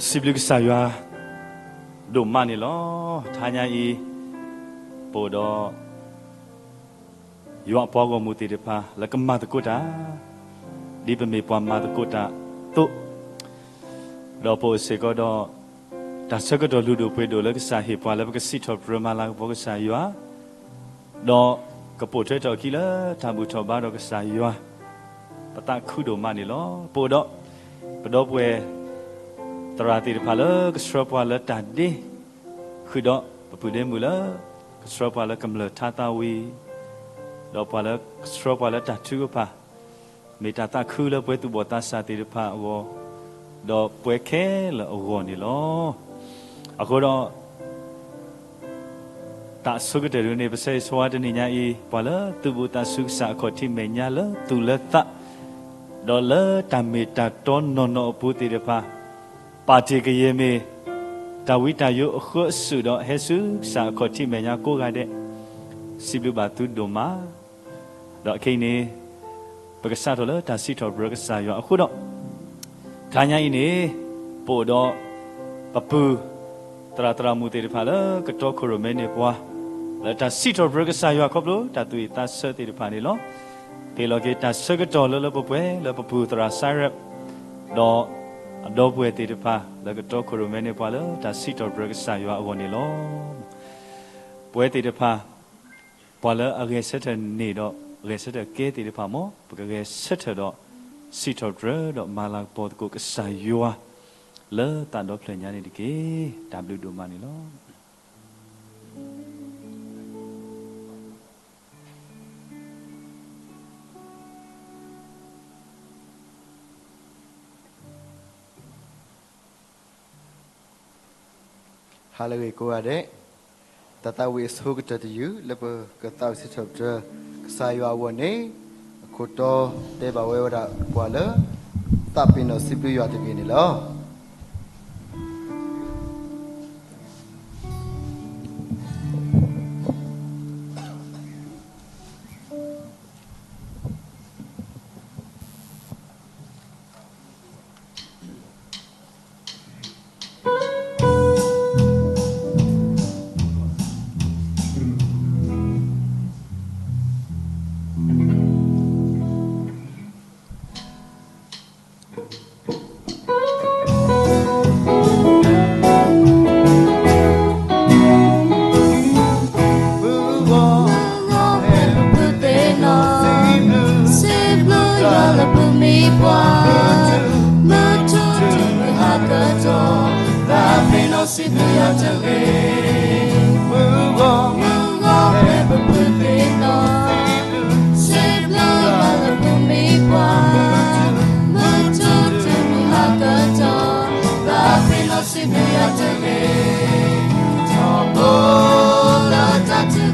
စံးဘျုးကစၢ်ယွၤ ဒိၣ်မးန့ၣ်လီၤ. တဟါညါအံၤ ပအိၣ်ဒီး ယွၤအပှၤဂီၢ်မုၢ်သ့ၣ်တဖၣ် လၢကမၤသကိးတၢ် ဒ်ပမ့ၢ်ပှၤမၤသကိးတၢ်အသိး, ဒီးပအိၣ်စ့ၢ်ကီးဒီး တၢ်ဆၢကတီၢ်လုၢ်ဒိၣ်ပှ့ၤဒိၣ်လၢကစၢ်ဟ့ၣ်ပှၤလၢပကစံးထီၣ်ပတြၢၤမၤလၤကပီၤကစၢ်ယွၤ, ဒီးကပိာ်ထွဲထီၣ်အခံလၢတၢ်ဘူၣ်ထီၣ်ဘါဒီးကစၢ်ယွၤ, ပသးခုဒိၣ်မးန့ၣ်လီၤ. ပအိၣ်ဒီး ပဒီပုၢ်ဝဲၢ် သရၣ်သ့ၣ်တဖၣ်လၢကဆှၢပှၤလၢတၢ်ဒ့, ဃုာ်ဒီးပပုၢ်ဒ့မုၣ်လၢ ကဆှၢပှၤလၢကမျၢၢ်ထါသးဝံၤ, ဒီးပှၤလၢကဆှၢပှၤလၢတၢ်ထုကဖၣ်, မ့ၢ်တၢ်သးခုလၢပဝဲသူၣ်ဘီၣ်သးစၢ်သ့ၣ်တဖၣ်အဂီၢ်, ဒီးပဝဲခဲလၢာ်အဂီၢ်န့ၣ်လီၤ. အဃိဒီး တၢ်ဆိကတၢၢ်ဒ်န့ၣ် ပဆၢဂ့ၤဆၢဝါတနံၤညါအံၤ ပှၤလၢသူၣ်ဘီၣ်သးစူၤကစၢ်အခီၣ်ထံးမဲာ်ညါလၢသူၣ်လၢသး, ဒီးလၢတၢ်မ့ၢ်တၢ်တီနီၢ်နီၢ်အပူၤသ့ၣ်တဖၣ်, ပာ်တ့ၢ်ကယဲၢ်မ့ၢ် တၢ်ဝံတၢ်ယိးအဃၢအစုၣ်ဒီးဟဲဆူကစၢ်အခီၣ်ထံးမဲာ်ညါကိးဂၤဒဲး, စံးဘျုးဘၣ်သုဒိၣ်မး ဒီးခဲအံၤန့ၣ် ပကစးထီၣ်လၢတၢ်စံးထီၣ်ပတြၢၤကစၢ်ယွၤအဃိဒီး, တဟါညါအံၤန့ၣ် ပအိၣ်ဒီး ပပုၢ် သရၣ်သရၣ်မုၣ်သ့ၣ်တဖၣ်လၢကတီခိၣ်ရိၣ်မဲန့ၢ်ပှၤ လၢတၢ်စံးထီၣ်ပတြၢၤကစၢ်ယွၤခီဖျိတၢ်သူၣ်ဝံၣ်သးဆၢသ့ၣ်တဖၣ်န့ၣ်လီၤ. ဟ့ၣ်လီၤက့ၤတၢ်ဆၢကတီၢ်လၢလၢပှဲၤပှဲၤလၢပပုၢ်သရၣ်စါရဲး ဒီးအဒီပုၢ်ဝဲၢ်သ့ၣ်တဖၣ်လၢကတီခိၣ်ရိၣ်မဲန့ၢ်ပှၤလၢတၢ်စံးထီၣ်ပတြၢၤကစၢ်ယွၤအဂီၢ်န့ၣ်လီၤ. ပဝဲသ့ၣ်တဖၣ် ပှၤလၢအဂဲၤဆၢထၢၣ်န့ၢ်ဒီးဂဲၤဆၢထၢၣ်ကဲသ့ၣ်တဖၣ်မ့ၢ် ပကဂဲၤဆၢထၢၣ်ဒီး စံးထီၣ်ပတြၢၤဒီးမၤလၤကပီၤသကိးကစၢ်ယွၤ လၢသးဒီဖျၢၣ်ညါန့ၣ်တက့ၢ်. တၢ်ဘျုးဒိၣ်မးန့ၣ်လီၤ. ဟါလၢအဂ့ၤကိးဂၤဒဲး, တၢ်သးဝံၣ်အဆိကတၢၢ်တယုၢ်လၢပကသးဝံၣ်စံးထီၣ်ပတြၢၤ ကစၢ်ယွၤအဂီၢ်န့ၣ်, အခိၣ်တီတဲဘၣ်ဝဲဝဲဒၣ်ပှၤလၢ သးပ့ၤနီၣ်စံးဘျုးယွၤတဂ့ၤန့ၣ်လီၤ. မုၢ်ဂီၤဖဲပဖုသ့ၣ်နီၣ်, စံးဘျုးယွၤလၢပမံပှၤ, မုၢ်ထူၣ်တုၤမုၢ်ဟါကတီၢ်, သးပ့ၤနီၣ်စံးဘျုးယွၤတဂ့ၤ. မုၢ်ဂီၤ, မုၢ်ဂီၤဖဲပဖုသ့ၣ်နီၣ်, စံးဘျုးယွၤလၢပမံပှၤ, မုၢ်ထူၣ်တုၤမုၢ်ဟါကတီၢ်, သးပ့ၤနီၣ်စံးဘျုးယွၤတဂ့ၤ. ထီဘိလၢတၢ်ထုကဖၣ်, ကတိၤတၢ်ဒီးယွၤကိးမုၢ်နံၤ,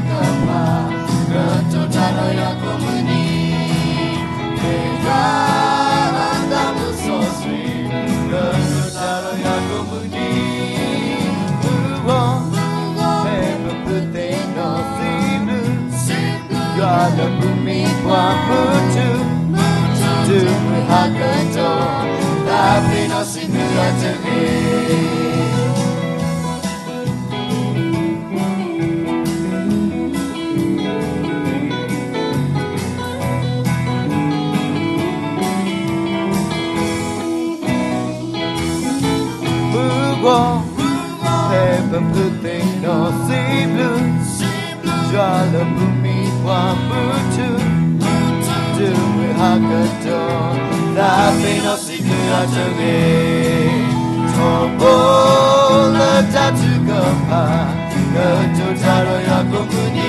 မ့ၢ်ယွၤအသးမုာ်စီဆှံ, ကတိၤတၢ်ဒီးယွၤကိးမုၢ်နံၤ, မုၢ်ဂီၤ, မုၢ်ဂီၤဖဲပဖုသ့ၣ်နီၣ်, စံးဘျုး, စံးဘျုးယွၤလၢပမံပှၤ, မုၢ်ထူၣ်, မုၢ်ထူၣ်တုၤမုၢ်ဟါကတီၢ်, သးပ့ၤနီၣ်စံးဘျုးယွၤတဂ့ၤ. မုၢ်ဂီၤ, ဖဲပဖုသ့ၣ်နီၣ်, စံးဘျုး, စံးဘျုးယွၤလၢပမံပှၤ, မုၢ်ထူၣ်, တုၤမုၢ်ဟါကတီၢ်, သးပ့ၤနီၣ်စံးဘျုးယွၤတဂ့ၤ. ထီဘိလၢတၢ်ထုကဖၣ်, ကတိၤတၢ်ဒီးယွၤကိးမုၢ်နံၤ,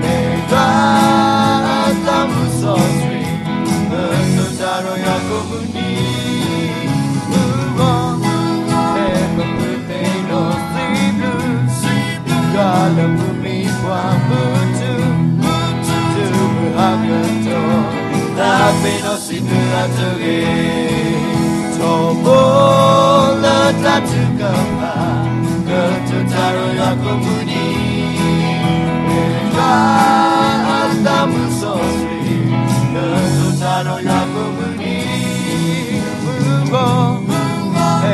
မ့ၢ်ယွၤအသးမုာ်စီဆှံ, ကတိၤတၢ်ဒီးယွၤကိးမုၢ်နံၤ, မုၢ်ဂီၤ, ဖဲပဖုသ့ၣ်နီၣ်, စံးဘျုး, စံးဘျုးယွၤလၢပမံပှၤ, မုၢ်ထူၣ်, မုၢ်ထူၣ်တုၤမုၢ်ဟါကတီၢ်, သးပ့ၤနီၣ်စံးဘျုးယွၤတဂ့ၤ. ထီဘိလၢတၢ်ထုကဖၣ်, ကတိၤတၢ်ဒီးယွၤကိးမုၢ်နံၤ, မ့ၢ်ယွၤအသးမုာ်စီဆှံ, ကတိၤတၢ်ဒီးယွၤကိးမုၢ်နံၤ, မုၢ်ဂီၤ, မုၢ်ဂီၤ, ဖဲ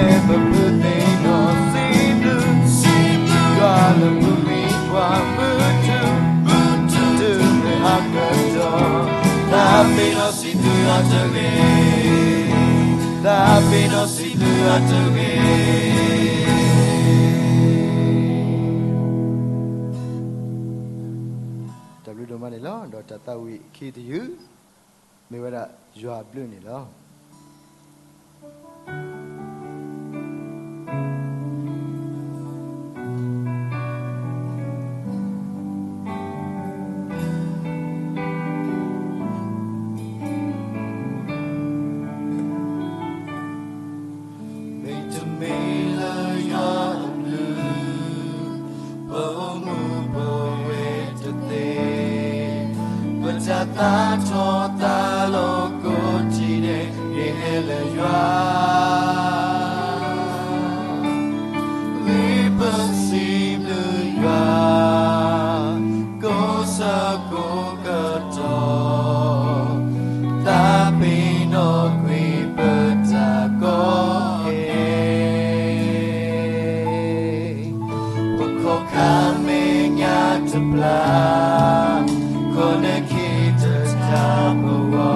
တဂ့ၤ, သးပ့ၤနီၣ်စံးဘျုးအတဂ့ၤ. တၢ်ဘျုးဒိၣ်မးန့ၣ်လီၤ. ဒီးတၢ်သးဝံၣ်ခံတယုၢ် မ့ၢ်ဝဲဒၣ်ယွၤအဘျုးန့ၣ်လီၤ. မ့တမ့ၢ်လၢယွၤအဘျုး, ပအိၣ်မူပဝဲတသ့, ပတၢ်သးထီၣ်သးလီၤကိးထံၣ်ဒဲး မ့ၢ်ဟဲလၢယွၤ ဂ့ၤပစံးဘျုးယွၤ ကိးဆၢကိးကတီၢ်, သးပ့ၤနီၣ်ကွံာ်ပတၢ်ကိးဂၤဒဲး, ပခိးခါမဲာ်ညါတဘျီ, ခိၣ်နၢ်ခံတထးပဝီ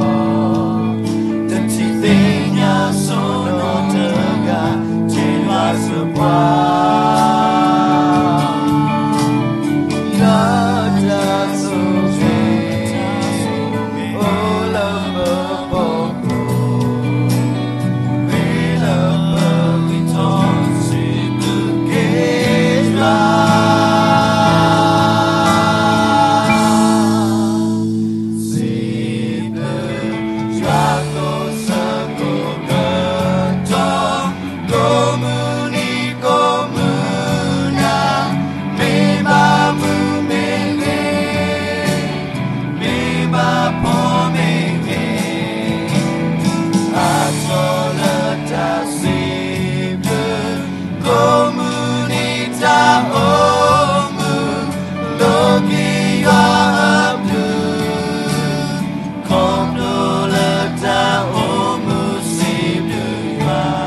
ၤ, တထံၣ်သ့ၣ်ညါစိနီတဂၤ, က့ၤမၤစၢၤပှၤ လၢတၢ်ဆိၣ်ဂ့ၤ, အိၣ်လၢပဖီခိၣ်, မ့ၢ်လၢပဂံၢ်ထီၣ်စံးဘျုးက့ၤယွၤ စံးဘျုးယွၤကိးဆၢကိးကတီၢ်, ကိးမုၢ်နံၤကိးမုၢ်နၤ, မ့ၢ်ဘၣ်မုာ်မ့ၢ်ဂ့ၤ, မ့ၢ်ဘၣ်ဖှီၣ်မ့ၢ်ဂ့ၤ, အါထီၣ်လၢတၢ်စံးဘျုး, ကိးမုၢ်နံၤတၢ်အိၣ်မုာ်, လိးက့ၤယွၤအဘျုး, ခီဖျိလၢတၢ်အိၣ်မုာ်စံးဘျုးယွၤ.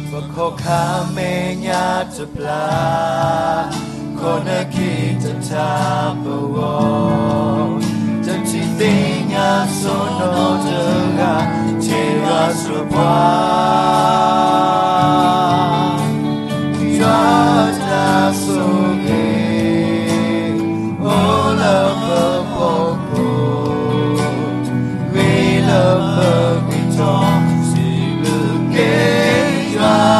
ပခိးခါမဲာ်ညါတဘျီ, ခိၣ်နၢ်ခံတထးပဝီၤ, တထံၣ်သ့ၣ်ညါစိနီတဂၤ, က့ၤမၤစၢၤပှၤ ယွၤတၢ်ဆိၣ်ဂ့ၤ, အိၣ်လၢပဖီခိၣ်, ဂ့ၤလၢပဂံၢ်ထီၣ်စံးဘျုးက့ၤယွၤ.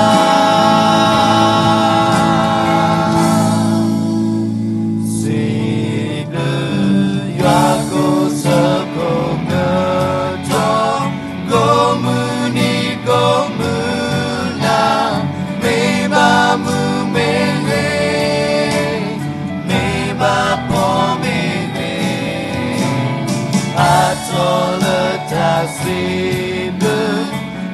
စံးဘျုးယွၤကိးဆၢကိးကတီၢ်, ကိးမုၢ်နံၤကိးမုၢ်နၤ, မ့ၢ်ဘၣ်မုာ်မ့ၢ်ဂ့ၤ, မ့ၢ်ဘၣ်ဖှီၣ်မ့ၢ်ဂ့ၤ, အါထီၣ်လၢတၢ်စံးဘျုး,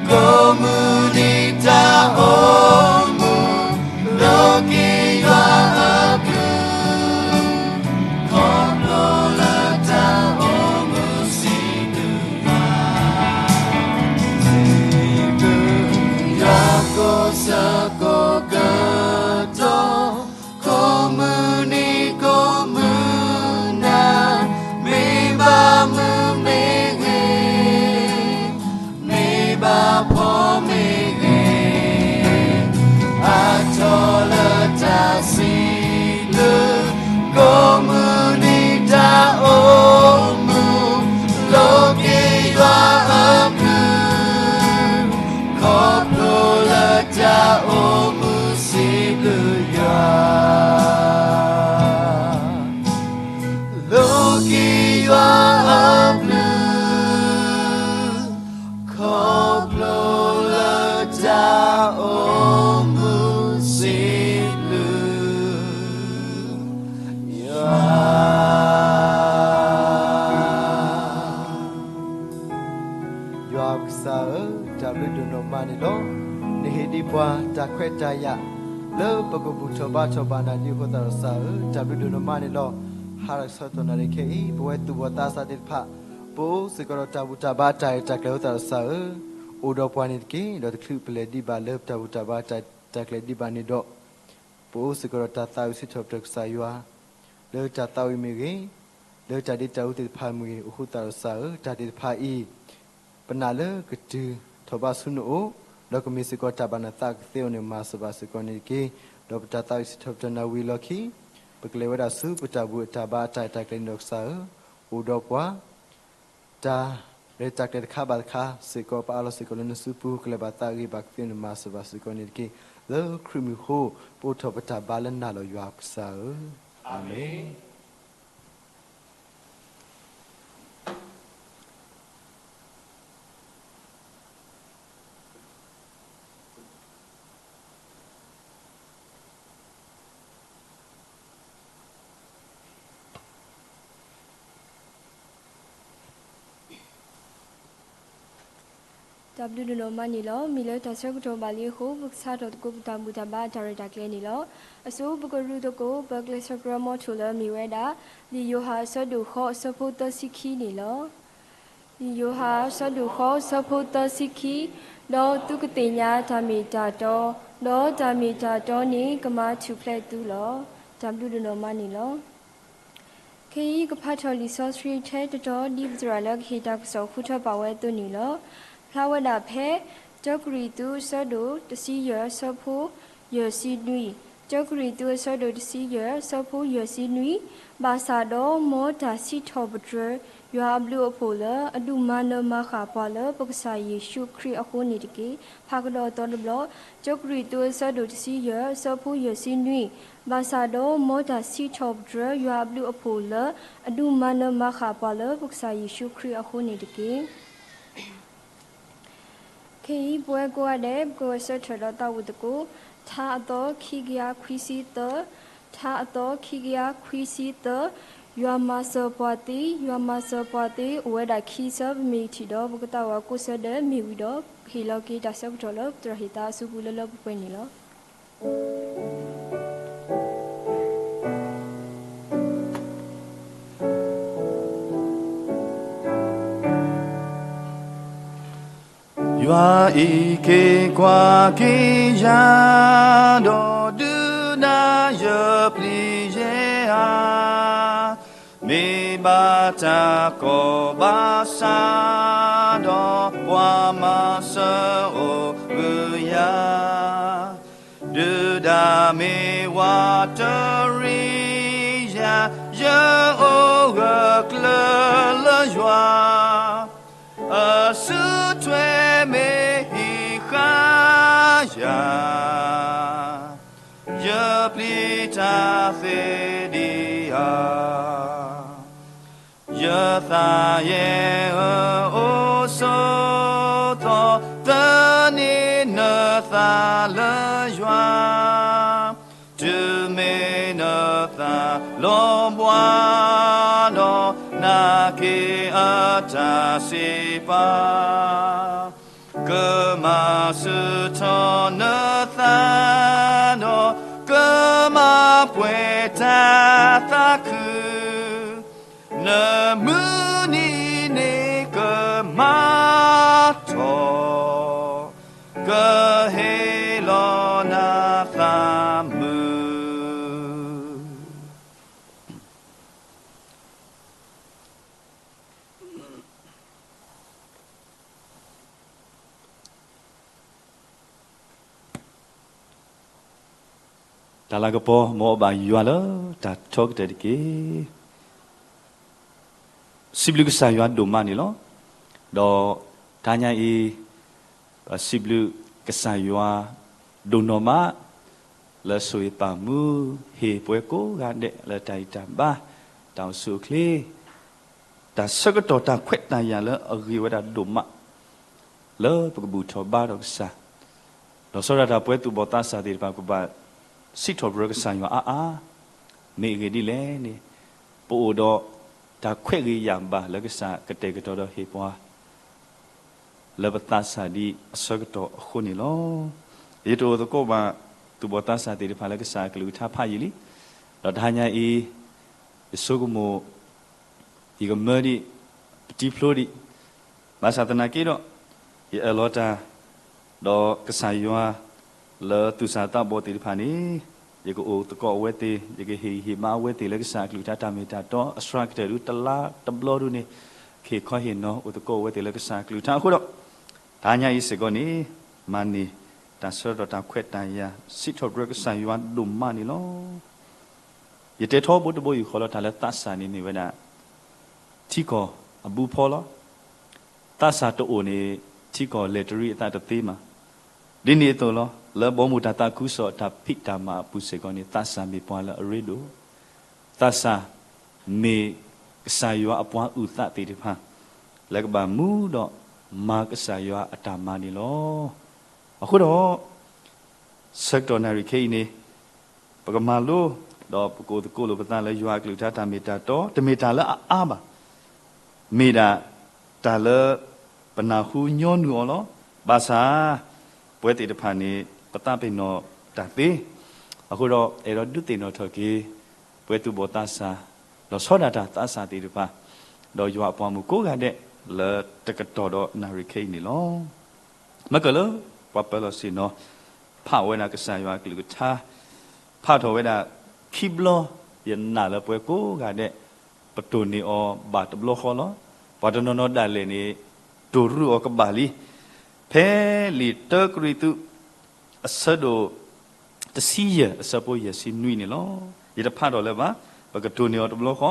ကိးမုၢ်နံၤတၢ်အိၣ်မုာ်, လိးက့ၤယွၤအဘျုး, ခီဖျိလၢတၢ်အိၣ်မုာ်စံးဘျုးယွၤ. စံးဘျုးယွၤကိးဆၢကိးကတီၢ်, ကိးမုၢ်နံၤကိးမုၢ်နၤ, မ့ၢ်ဘၣ်မုာ်မ့ၢ်ဂ့ၤ, မ့ၢ်ဘၣ်ဖှီၣ်မ့ၢ် န့ၣ်လီၤ. နဟ့ၣ်ဒံးပှၤတၢ်ခွဲးတၢ်ယာ် လၢပကဘူၣ်ထီၣ်ဘါထီၣ်ဘၣ်နၤဒံးအဃိသတးဒီးကစၢ်ဧၢ, တၢ်ဘျုးဒိၣ်နီၢ်မးန့ၣ်လီၤ. ဟါဒီးဆၢကတီၢ်နၣ်ရံၣ်ခဲအံၤ ပဝဲသူၣ်ဘီၣ်သးစၢ်သ့ၣ်တဖၣ် ပအိၣ်စ့ၢ်ကီးဒီးတၢ်ဘူၣ်တၢ်ဘါတၢ်ရဲၣ်တၢ်ကျဲၤအဃိသတးဒီးကစၢ်ဧၢ, အိၣ်ဒီးပှၤန့ၣ်တက့ၢ်. ဒီးတချုးပလဲၤဒံးဘၣ်လၢပတၢ်ဘူၣ်တၢ်ဘါတၢ်ရဲၣ်တၢ်ကျဲၤဒံးဘၣ်န့ၣ်ဒီး ပအိၣ်စ့ၢ်ကီးဒီးတၢ်သးဝံၣ်စံးထီၣ်ပတြၢၤကစၢ်ယွၤ လၢတၢ်သးဝံၣ်မ့ၢ်ဂ့ၤ, လၢတၢ်ဒ့တၢ်အူသ့ၣ်တဖၣ်မ့ၢ်ဂ့ၤ အဃိသတးဒီးကစၢ်ဧၢ, တၢ်သ့ၣ်တဖၣ်အံၤ ပနာ်လၢကတုၤထီၣ်ဘးဆူနအိၣ်, ဒီးကမ့ၢ်စ့ၢ်ကီးတၢ်ဘၣ်နသးကသ့အီၤန့ၣ် မၤစၢၤဘၣ်စ့ၢ်ကီးန့ၣ်တက့ၢ်. ဒီးပတၢ်သးဝံၣ်စံးထီၣ်ပတြၢၤနၤဝံၤအလီၢ်ခံ ပကလဲၤဝဲဒၣ်ဆူပတၢ်ဘူၣ်တၢ်ဘါတၢ်ရဲၣ်တၢ်ကျဲၤန့ၣ်ဒီးကစၢ်ဧၢ, အိၣ်ဒီးပှၤ တၢ်ရဲၣ်တၢ်ကျဲၤတခါဘၣ်တခါစ့ၢ်ကီး ပအးလီၤစ့ၢ်ကီးလၢနစုပူၤ ကလဲၤဘၣ်သးဂ့ၤဘၣ်ကသ့န့ၣ် မၤစၢၤဘၣ်စ့ၢ်ကီးန့ၣ်တက့ၢ်. လၢခရံာ်မံၤအဃိ ပအိးထီၣ်ပတၢ်ဘါလၢနၤလီၤ ယွၤကစၢ်ဧၢ, အၤမ့ၣ်. တၢ်ဘျုးဒိၣ်နီၢ်မးန့ၣ်လီၤ. မ့ၢ်လၢတၢ်ဆၢကတီၢ်ဘၣ်လံအဃိ ပကစးထီၣ်သကိးပတၢ်ဘူၣ်တၢ်ဘါတၢ်ရဲၣ်တၢ်ကျဲၤန့ၣ်လီၤ. အဆိပကရူသကိး ပကျဲးစၢးကြၢးမီထိၣ်လၢအမ့ၢ်ဝဲဒၣ် လံာ်ယိၤဟၣ်အဆၢဒိၣ်ဃိးအဆၢဖိသၢဆံခံန့ၣ်လီၤ. လံာ်ယိၤဟၣ်အဆၢဒိၣ်ဃိးအဆၢဖိသၢဆံခံ, ဒီးသုကသ့ၣ်ညါတၢ်မ့ၢ်တၢ်တီ, ဒီးတၢ်မ့ၢ်တၢ်တီန့ၣ်ကမၤထူၣ်ဖျဲးသုလီၤ. တၢ်ဘျုးဒိၣ်နီၢ်မးန့ၣ်လီၤ. ခဲအံၤကဖးထီၣ်လံာ်စီဆှံထဲတတီၤ ဒ်ပသရၣ်လၢကဟ့ၣ်တၢ်ကစီၣ်ဃုထၢပာ်ဝဲအသိးန့ၣ်လီၤ. ဖျါဝဲဒၣ်ဖဲ တၢကရံၣ်သူးအဆၢဒိၣ်တဆံယဲၢ်အဆၢဖိယဲၢ်ဆံနွံ, တၢကရံၣ်သူးအဆၢဒိၣ်တဆံယဲၢ်အဆၢဖိယဲၢ်ဆံနွံ, ဘၣ်ဆၣ်ဒီးမ်တၢ်စံးထီၣ်ပတြၢၤ ယွၤအဘျုးအဖှိၣ်လၢ အဒုးမၤနၢၤမၤဃၣ်ပှၤလၢပကစၢ်ယ့ၣ်ၡူးခရံာ်အဃိန့ၣ်တက့ၢ်. ဖးကဒီးအသီတဘျီ, တၢကရံၣ်သူးအဆၢဒိၣ်တဆံယဲၢ်အဆၢဖိယဲၢ်ဆံနွံ, ဘၣ်ဆၣ်ဒီးမ်တၢ်စံးထီၣ်ပတြၢၤ ယွၤအဘျုးအဖှိၣ်လၢ အဒုးမၤနၢၤမၤဃၣ်ပှၤလၢပကစၢ်ယ့ၣ်ၡူးခရံာ်အဃိန့ၣ်တက့ၢ်. ခဲအံၤပဝဲကိးဂၤဒဲး ပကဂဲၤဆၢထၢၣ်ဒီးသးဝံၣ်သကိး ထါအသီခံကယၤခွံဆံသၢ, ထါအသီခံကယၤခွံဆံသၢ, ယွၤမၤစၢၤပှၤသ့, ယွၤမၤစၢၤပှၤသ့ အိၣ်ဝဲဒၣ်ခံဆၢ ပမ့ၢ်ထံၣ်ဒီး ပကသးဝံၣ်ကိးဆၢဒဲးမ့ၢ်ဝံၤဒီး ပကဟ့ၣ်လီၤက့ၤတၢ်ဆၢကတီၢ်လၢပသရၣ်ဟ့ၣ်သးအစုပူၤလၢလၢပှဲၤပှဲၤန့ၣ်လီၤ. ယွၤအံးက့ၤကွၢ်က့ၤယၤ, ဒီးဒုးနၤယပျံၤယဲဧါ, မ့ၢ်ဘၣ်တၢ်ကိးဘၣ်ဆၣ်ဒီး ပှၤမၤစၢၤအိၣ်ဘှံးယၤ, ဒုးဒၣ်မ့ၢ်ဝးတရံးယၤ, ယအိၣ်ဂၢၢ်ကျၢၤလၢယွၤ, အစုထွဲမ့ၢ်ဟံးဃာ်ယၤ, ယပျံၤတၢ်သ့ဒံးဧါ. ယသးယဲၢ်ဧၢ အိၣ်ဆိးသီ, သန့ၤနသးလၢယွၤ, တုၤမ့ၢ်နသးလီၤဘှါဒီး နာ်က့ၤအတၢ်စံးပာ်, ကမၤဆူၣ်ထီၣ်နသးဒီး ကမၤပှဲၤတၢ်သးခု, နမုၢ်နံၤန့ၣ်ကမၤထီၣ်, ကဟ့ၣ်လီၤနၤသးမုာ်. တၢ်လၤကပီၤ မ်အဘၣ်ယွၤလၢတၢ်ထီကတၢၢ်တက့ၢ်. စံးဘျုးကစၢ်ယွၤဒိၣ်မးန့ၣ်လီၤ. ဒီးတဟါညါအံၤ ပစံးဘျုးကစၢ်ယွၤဒိၣ်နီၢ်မး လၢဆိၣ်ဂ့ၤပာ်မူ ဟ့ၣ်ပှၤကိးဂၤဒဲးလၢတၢ်ဂံၢ်တၢ်ဘါ တၢ်အိၣ်ဆူၣ်အိၣ်ချ့ တၢ်ဆၢကတီၢ်တၢ်ခွဲးတၢ်ယာ်လၢအဂ့ၤဝဲဒၣ်ဒိၣ်မး လၢပကဘူၣ်ထီၣ်ဘါထီၣ်ကစၢ်, ဒီးစီၤဒၣ်တၢ်ပဝဲသူၣ်ဘီၣ်သးစၢ်သ့ၣ်တဖၣ် ကဘၣ်စံးထီၣ်ပတြၢၤကစၢ်ယွၤအါအါ, မ့ၢ်အဂ့ၢ်ဒ်လဲၣ်န့ၣ် ပအိၣ်ဒီးတၢ်ခွဲးဂ့ၤယာ်ဘၣ်လၢကစၢ်ကတဲာ်ကတီၤဒီးဟ့ၣ်ပှၤ လၢပသးစၢ်ဒံးအဆၢကတီၢ်အဃိန့ၣ်လီၤ. ယတအိၣ်သကိးဘၣ် သူၣ်ဘီၣ်သးစၢ်သ့ၣ်တဖၣ်လၢကစၢ်အကလုၢ်ကထါဖးယံာ်လံ, ဒီးတဟါညါအံၤ ယဆိကမိၣ် ယကမၢဒံး ပတံဖျိဒံး, ဘၣ်ဆၣ်သနာ်က့ဒီး ယအၢၣ်လီၤတၢ် ဒီးကစၢ်ယွၤ လၢသူၣ်စၢ်သးဘီၣ်သ့ၣ်တဖၣ်န့ၣ် ယကအိၣ်သကိးအဝဲသ့ၣ်, ယကဟ့ၣ်ဂံၢ်ဟ့ၣ်ဘါအဝဲသ့ၣ်လၢကစၢ်အကလုၢ်ကထါတၢ်မ့ၢ်တၢ်တီ, အစှၤကတၢၢ်ဒုတလါတဘျီဒုန့ၣ် ကဟ့ၣ်ခီဟ့ၣ်နီၤအိၣ်သကိးအဝဲသ့ၣ်လၢကစၢ်အကလုၢ်ကထါအဃိဒီး တဟါညါအံၤစ့ၢ်ကီးန့ၣ် မၤန့ၢ်တၢ်ဆၢကတီၢ်တၢ်ခွဲးတၢ်ယာ် စံးထီၣ်ပတြၢၤကစၢ်ယွၤဒိၣ်မးန့ၣ်လီၤ. ယတဲထီဘိတဘိယူၢ်ဃီလီၤ တၢ်လၢသးစၢ်န့ၣ်မ့ၢ်ဝဲဒၣ် ထံကီၢ်အဘုဖီလီၤ. သးစၢ်တအိၣ်န့ၣ် ထံကီၢ်လဲၤတရံးအသးတသ့မး. ဒ်န့ၣ်အသိးလီၤ လၢဘီမုၢ်တၢ်သးခုကစီၣ်တၢ်ဖံးတၢ်မၤအပူၤစ့ၢ်ကီးန့ၣ် သးစၢ်မ့ၢ်ပှၤလၢအရ့ဒိၣ်, သးစၢ်မ့ၢ်ကစၢ်ယွၤအပှၤအုၣ်သးသ့ၣ်တဖၣ် လၢကဘၣ်မူဒီးမၤကစၢ်ယွၤအတၢ်မၤန့ၣ်လီၤ. အဃိဒီး ဆၢကတီၢ်နၣ်ရံၣ်ခဲအံၤန့ၣ် ပကမၤလိ ဒီးပကအိၣ်သကိးလိာ်ပသးလၢယွၤအကလုၢ်ကထါတၢ်မ့ၢ်တၢ်တီ တမ့ၢ်တၢ်လၢအအါဘၣ်. မ့ၢ်ဒၣ်တၢ်လၢပနၢ်ဟူညီနုၢ်အီၤလီၤ. ဘၣ်ဆၣ် ပဝဲသ့ၣ်တဖၣ်န့ၣ် ပသးပ့ၤနီၣ်တၢ်သ့. အဃိဒီးအဲၣ်ဒိးဒုးသ့ၣ်နီၣ်ထီၣ်က့ၤ ပဝဲသူၣ်ဘီၣ်သးစၢ် ဒီးဆီဒၣ်တၢ်သးစၢ်သ့ၣ်တဖၣ် ဒီးယွၤအပှၤမုၣ်ကိးဂၤဒဲး လၢတကတီၢ်ဒီးနၣ်ရံၣ်ခဲအံၤန့ၣ်လီၤ. မ့ၢ်ကလၢ ပှၤပၢၤလီၢ်ဆ့ၣ်နီၤ ဖးဝဲဒၣ်ကစၢ်ယွၤအကလုၢ်ကထါ ဖးထီၣ်ဝဲဒၣ်ခံဘျီ ယနာ်လၢပှၤကိးဂၤဒဲး ပတိၢ်န့ၢ်အီၤဘၣ်တဘျီဃီလီၤ. ပှၤတနီၤနီၤဒၣ်လဲာ်န့ၣ် တိၢ်ရူးအီၤကဘၣ်လံ. ဖဲလံာ်တၢကရံၣ်သူး အဆၢဒိၣ်တဆံယဲၢ် အဆၢဖိယဲၢ်ဆံနွံန့ၣ်လီၤ. ယတဖးထီၣ်လၢၤဘၣ်, ပကတိၢ်န့ၢ်အီၤတဘျီဃီ,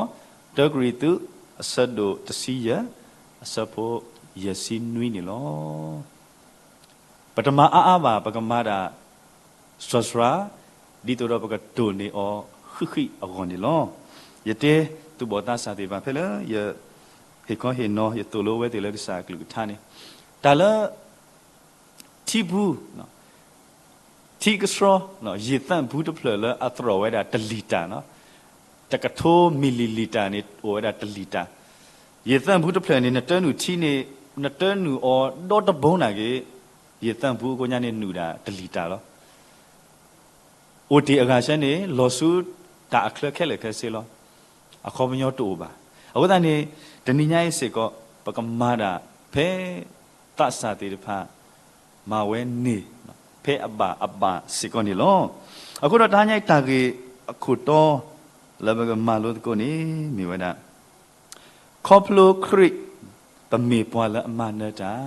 တၢကရံၣ်သူး အဆၢဒိၣ်တဆံယဲၢ် အဆၢဖိယဲၢ်ဆံနွံန့ၣ်လီၤ. ပတမၤအါအါဘၣ်, ပကမၤဒၣ်စှၤစှၤ, ဒ်သိးဒီးပကတိၢ်န့ၢ်အီၤဃံးဃံးအဂီၢ်န့ၣ်လီၤ. ယတဲသူၣ်ဘီၣ်သးစၢ်သ့ၣ်တဖၣ်ဖဲလၢ ယဟ့ၣ်ခီဟ့ၣ်နီၤ ယသိၣ်လိဝဲသ့ၣ်လၢကစၢ်အကလုၢ်ကထါန့ၣ်, တၢ်လၢ ထံပူၤ ထံကဆှီ ယံာ်သၣ်ဘူတဖျၢၣ်လၢအသရိာ်ဝဲဒၣ်တလံၣ်တၢ်, တကထိမံၤလံၣ်လံၣ်တၢ်န့ၣ် အိၣ်ဝဲဒၣ်တလံၣ်တၢ်. ယံာ်သၣ်ဘူတဖျၢၣ်န့ၣ် နတၢနုာ်ထံန့ၣ် နတၢနုာ်အီၤဒီတဘိနာ်က့, ယံာ်သၣ်ဘူအကိညါန့ၣ်နုာ်ဒၣ်တလံၣ်တၢ်လီၤ. အိၣ်တ့ၢ်အဂၤဆၢန့ၣ် လီၤဆူတၢ်အချၢခဲလၢာ်ခဲဆ့လီၤ. အခီပညီတအိၣ်ဘၣ်. အဃိသတးန့ၣ် တနံၤညါအံၤစ့ၢ်ကီး ပကမၤဒၣ်ဖဲသးစၢ်သ့ၣ်တဖၣ် မၤဝဲန့ၣ် ဖဲအဘၣ်အဘၣ်စ့ၢ်ကီးန့ၣ်လီၤ. အဃိဒီးတဟါညါအံၤတၢ်ဂ့ၢ်အခိၣ်တီ လၢပကမၤလိသကိးန့ၣ် မ့ၢ်ဝဲဒၣ် ခီဖျိခရံာ် ပမ့ၢ်ပှၤလၢအမၤနၢၤတၢ်,